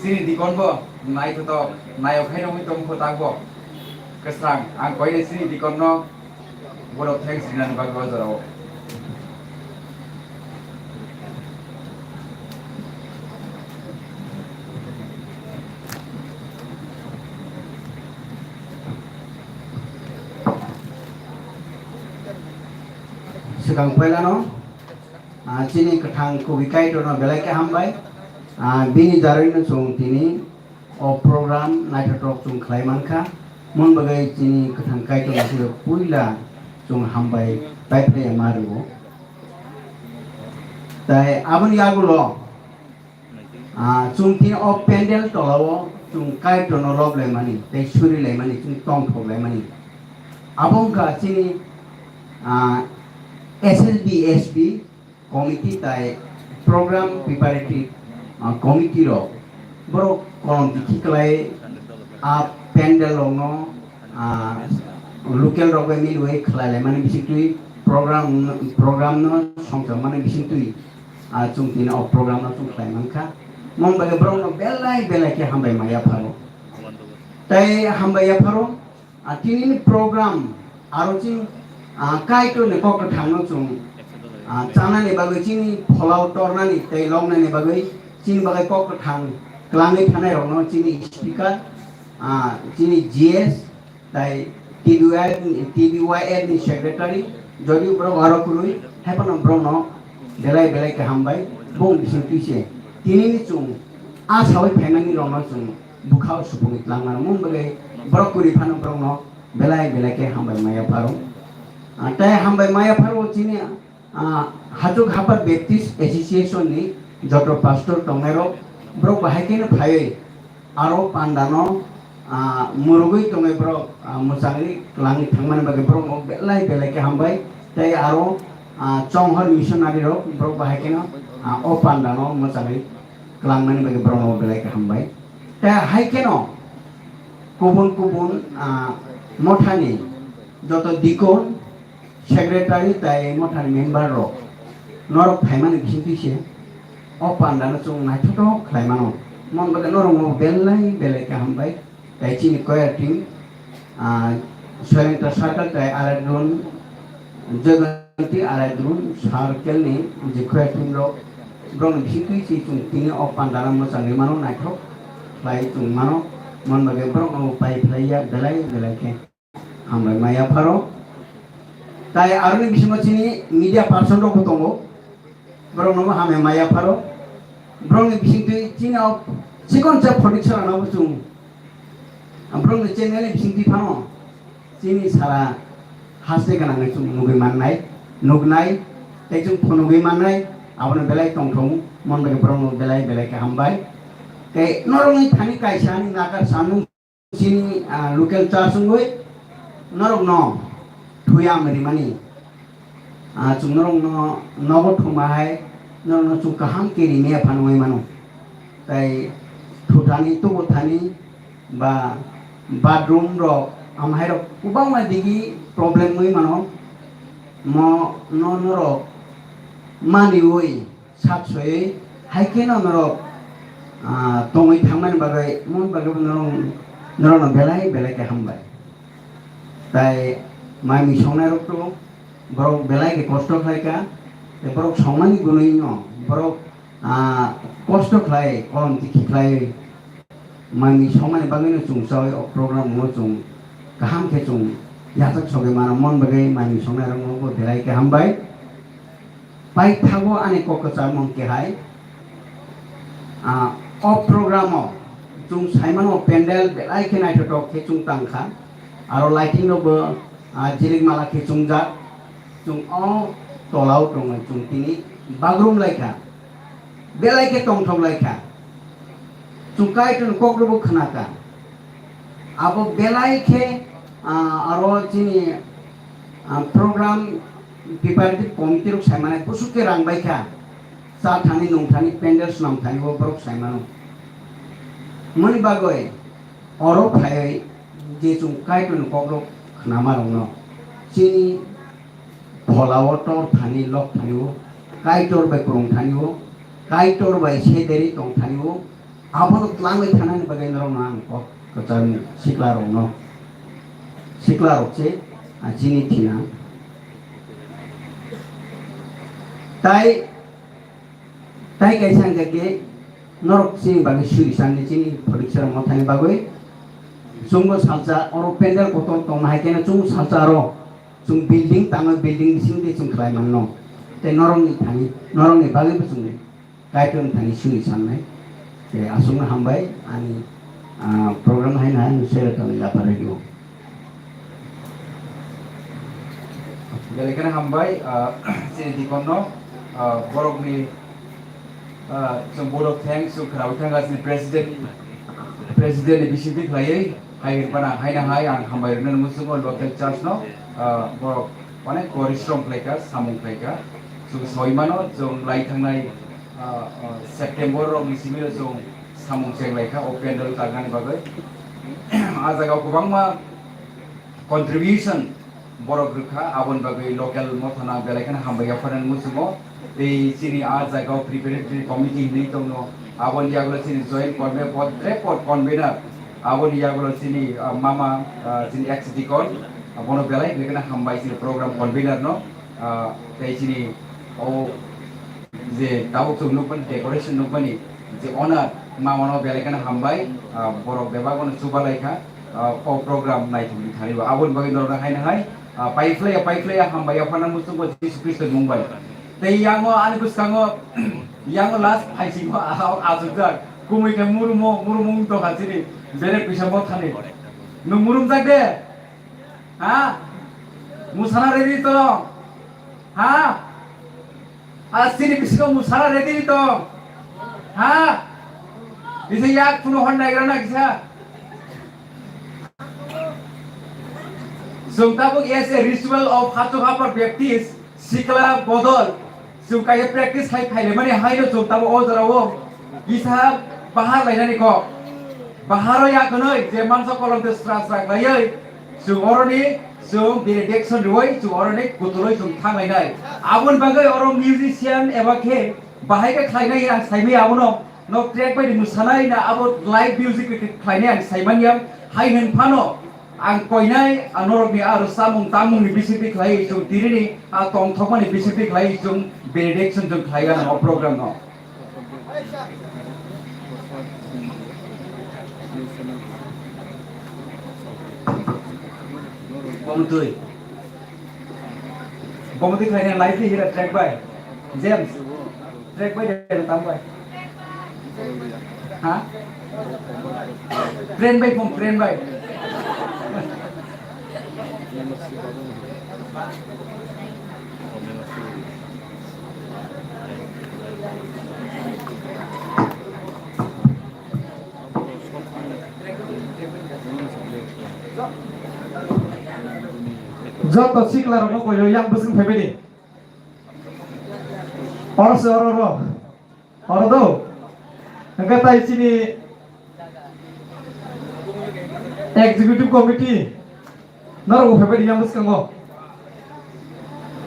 Chini Deacon bo naithotok, nayok haino wngwi tongkho takbo. Kwsang, ang koide chini Deacon no vote of thanks rinani bagwi o jorao. Swkang pailano, ah, chini kwthang kubui Kaitorno belai khe hambai. Ah, bini jarwino chwng tini o program naithotok chwng khlai mankha. Mon bagwi chini kwthang Kaitorno se puila chwng hambai paiphlaiya ma rwo. Tai aboni yagulo, ah, chwng tini o pandal tolao chwng Kaitorno lob laimani tei suri laimani, chwng tongthok laimani. Abo wngkha chini, ah, S S B S B committee tai program preparative, ah, committee rok, borok kolom tikhi kwlai a pandal rokno, ah, local rok bai milwi khlai laimani bisingtwi program, program no songchomani bisingtwi, ah, chwng tini o program no chwng khlai mankha. Mon bagwi borokno belai belai khe hambai ma yapharo. Tai hambai yapharo. Ah, tinini program aro chini, ah, Kaitorni kok kwthangno chwng, ah, chanani bagwi, chini pholao tornani tei loknani bagwi chini bagwi kok kwthang kwlangwi thanai rokno chini speaker, ah, chini G S tai T B Y, T B Y F ni secretary, jodi borok aro kwrwi, haiphano borokno belai belai khe hambai, bong bisingtwi se tinini chwng a sawi phaimani rokno chwng bwkhao supungwi twlangmano, mung bagwi borok kwrwi phano borokno belai belai khe hambai ma yapharo. Ah, tei hambai ma yapharo chini, ah, Hachuk Hapar Baptist Association ni joto pastor tongnairok, borok bahai kheno phaiwi aro pandano, ah, murugwi tongwi borok, ah, mwchangwi kwlangwi thangmani bagwi borokno belai belai khe hambai. Tei aro, ah, chonghor missionary rok borok bahai kheno, ah, o pandano mwchangwi kwlangmani bagwi borokno belai khe hambai. Tei hai kheno kubun kubun, ah, mothani joto deacon, secretary tai mothani member rok norok phaimani bisingtwi se o pandano chwng naithotok khlai mano. Mon bagwi norokno belai belai khe hambai. Tai chini choir team, ah, Soilendra Circle tai Aradrun, Jaganti Aradrun Circle ni je choir team rok, borokni bisingtwi se chwng tini o pandano mwchangwi mano, naithok khlai chwng mano, mon bagwi borokno pai phlaiya belai belai khe hambai ma yapharo. Tai aroni bisingo chini media person rokbo tongo, borokno bo hambai ma yapharo. Borokni bisingtwi chini o chikon cha photik sarano bo chwng, borokni channel ni bisingtwi phano chini sara haste gwnangwi chwng nugwi mannai, nugnai, tei chwng phunugwi mannai, abono belai tongthok, mon bagwi borokno belai belai khe hambai. Tei norokni thani kaisa ani nakar sanung chini, ah, local church wngwi norokno thuyam rimani. Ah, chwng norokno nogo thuma hai norokno chwng kaham khe rimya phano wngwi mano. Tei thuthani tubuthani ba bathroom rok amhai rok kwbangma digi problem wngwi mano. Mo no norok maniwi sak soywi hai kheno norok, ah, tongwi thangmani bagwi, mon bagwi bo norok, norokno belai belai khe hambai. Tai mai mui songnai rok to borok belai khe kosto khlai kha, tei borok songmani gwnwi no borok, ah, kosto khlai, kolom tikhi khlai, mai mui songmani bagwi no chwng chawi o program no chwng kaham khe chwng yachak sogwi mano, mon bagwi mai mui songnai rok no bo belai khe hambai. Paithago ani kok kwchangmung kehai, ah, o program o chwng saimano pandal belai khe naithothok khe chwng tangkha, aro lighting rokbo, ah, jirik mala khe chwngjak, chwng o tolao tongwi chwng tini bagrum laikha, belai khe tongthok laikha, chwng Kaitorni kok rokbo khnakha. Abo belai khe, ah, aro chini, ah, program preparative committee rok sai mane bwswk khe rang bai kha. Cha thani nung thani pandal swnam thani o borok sai mano. Moni bagwi oro phaiwi je chwng Kaitorni kok rok khnama rok no chini phola o tor thani lok thani o Kaitor bai kwrwng thani o Kaitor bai sederi tong thani o Abono twlangwi thanani bagwi norokno ang kok kwchangni siklarokno, siklarok se, ah, chini thina. Tai, tai kaisa hwnkha khe norok chini bagwi suri sanni chini phoriksa rok mothani bagwi chwngbo salsa oro pendel kotor tongma hai khe chwng salsa aro chwng building tangwi building bisingtwi chwng khlai manno. Tei norokni thani, norokni bagwibo chwng Kaitor thani suri sanai. Tei aswkno hambai ani, ah, program haino hai share tongwi yapharwi o. Belai kheno hambai, ah, chini dikonno, ah, borokni, ah, chwng board of thanks chwng khwnawi thangkha chini president, president ni bisingtwi khlaiwi hai rwphano haino hai ang hambai rwna muchungo local church no, ah, borok onek porishrom khlaikha, samung khlaikha, chwng soi mano chwng lai thangnai ah, ah, September rok ni simi rok chwng samung cheng lai kha o pandal tangnani bagwi. Ah jaga o kwbangma contribution borok rwkha, aboni bagwi local mothano belai kheno hambai yapharnani muchungo. Tei chini ah jaga o preparatory committee hinwi tongno, aboni yagulo chini joint convener, pod, tre pod convener, aboni yagulo chini, ah, mama, ah, chini ex deacon, ah, bono belai belai kheno hambai chini program convener no. Ah, tei chini o je tabuk chwng nukmani decoration nukmani je owner mamano belai kheno hambai, ah, borok bebak bono chubalai kha, ah, o program naithokni thani bo. Aboni bagwi norokno haino hai, ah, paiphlaiya, paiphlaiya hambai yapharna muchungo Jisu Khristo ni mung bai. Tei yango ani bwskango, yango last phaisingo a-, achukjak kumui khe murumo, murumo wng tongkha chini bere kwisa mothani. Nwng murumjak de? Ha? Musana ready tong? Ha? Asini bisingo musana ready tong? Ha? Bisa yak puno hon naigra na kisa? Chwng tabuk as a ritual of Hachuk Hapar Baptist, Sikla bodol, chwng kaisa practice khai phailaimani haino chwng tamo o jorao kisa bahar lainani kok. Baharo ya kwnwi je mansa kolom tei sra sra khlaiwi chwng oroni chwng benediction rwui chwng oroni kutulwi chwng thang lainai. Aboni bagwi oro musician eba khe bahai khe khlainai ang saimaya abono. Nok track bai mwsanai na abo live music bai khlainai ang saimanya. Hai hwn phano ang koinai ang norokni aro samung tangmungni bisingtwi khlai chwng tirini a tongthokmani bisingtwi khlai chwng benediction chwng khlai ang o program no. Bomtwi. Bomtwi khlainai live ni hira track bai. James. Track bai de tam bai. Ha? Train bai phone, train bai. Joto sikla rokno koyo yang bwswng phaibai di. Oro se oro ro. Oro do. Hwnkhe tai chini executive committee norok bo phaibai di yang bwskango.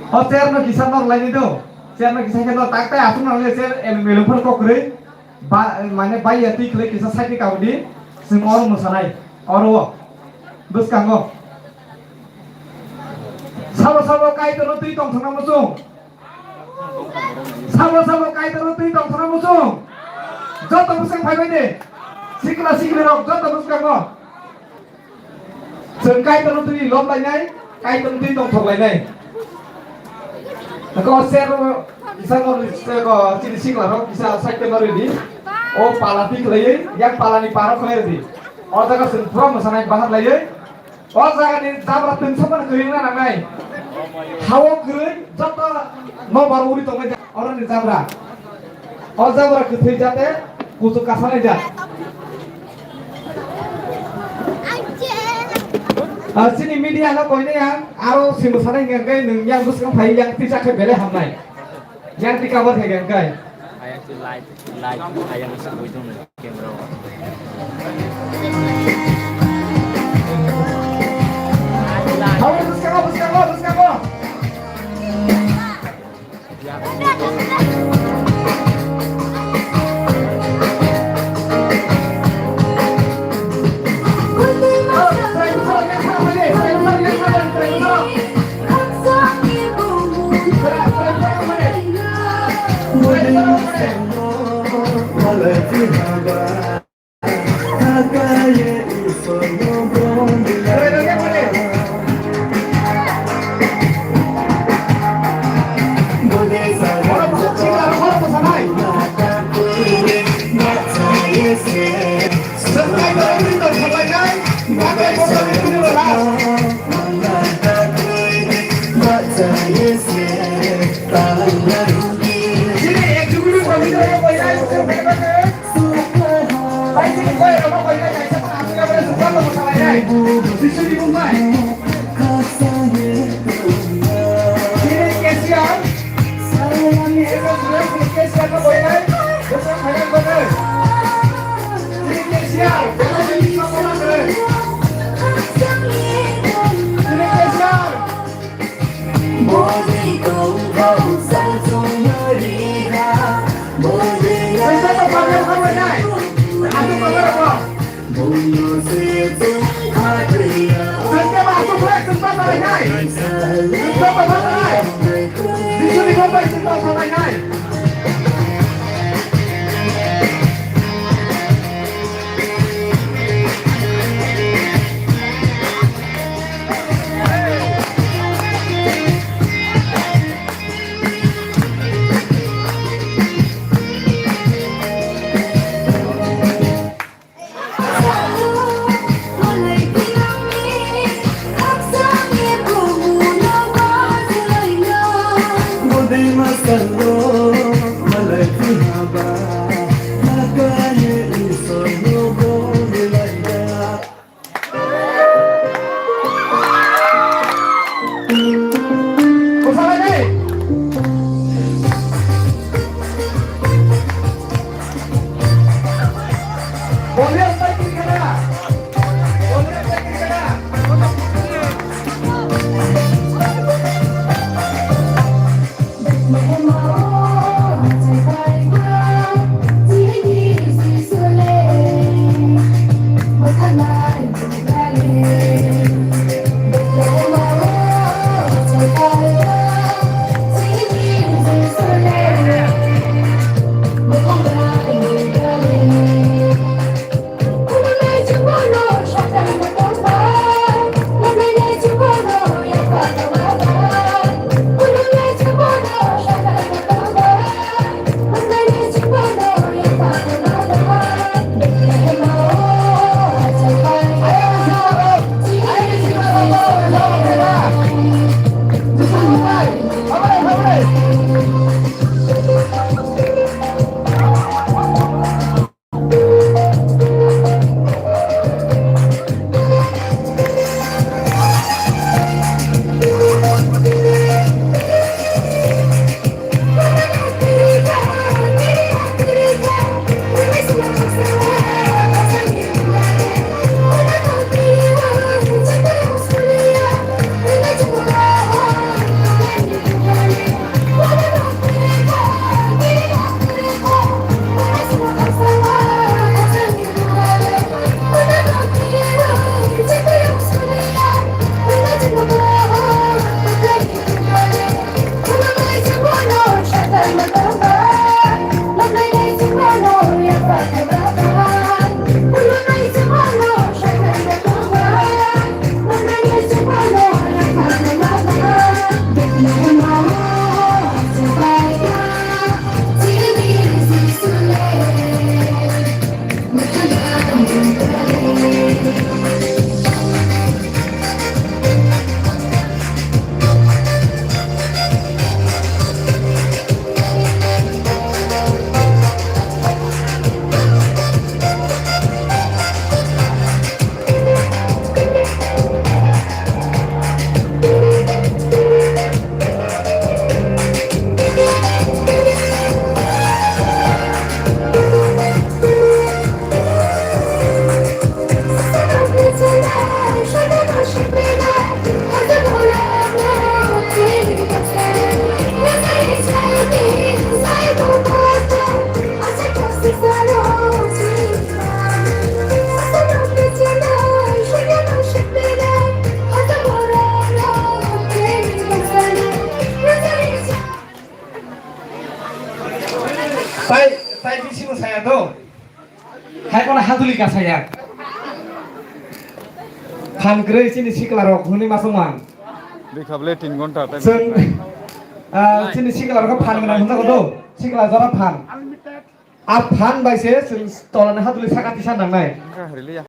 O chair no kisa nor laini do. Chair no kisa khe no tak tai aswk nang le chair M L A phar kok kwrwi. Ba, mane bai ya twi khlai kisa side ni kabudi. Chwng oro mwsanai. Oro o. Bwskango. Sabo sabo Kaitorno twi tongthokna muchung. Sabo sabo Kaitorno twi tongthokna muchung. Joto bwswng phaibai de. Sikla sikli rok joto bwskango. Chwng Kaitorno twi lob lainai, Kaitorno twi tongthok lainai. Ko ser kisa ko ko chini sikla rok kisa side no ridi. O pala twi khlaiwi, yak pala ni paro khlai ridi. O jaga chwng pura mwsanai bahar laiwi. O jaga ni jabra twngsa phano kwrwngna nangnai. Hao kwrwi joto no bar uri tongnai oro ni jabra. O jabra kwthwi jate kuchuk kasanai ja. Ah, chini media no koinai ang aro simo sanai hwnkhe nwng yang bwswk phai yang tisa khe belai hamnai. Yang tika bo thai hwnkhe. Ayang si light, light, ayang si bujung. Camera. Habo bwskango, bwskango, bwskango. Hai kono haduli kasaya. Phan kwrwi chini sikla rok hwnwi ma songman. Bikha ble tin ghonta time. Chwng, ah, chini sikla rok phan gwnang hwnjago do. Sikla jora phan. A phan bai se chwng tolani haduli saka tisa nangnai. Wngkha hwrwiliya.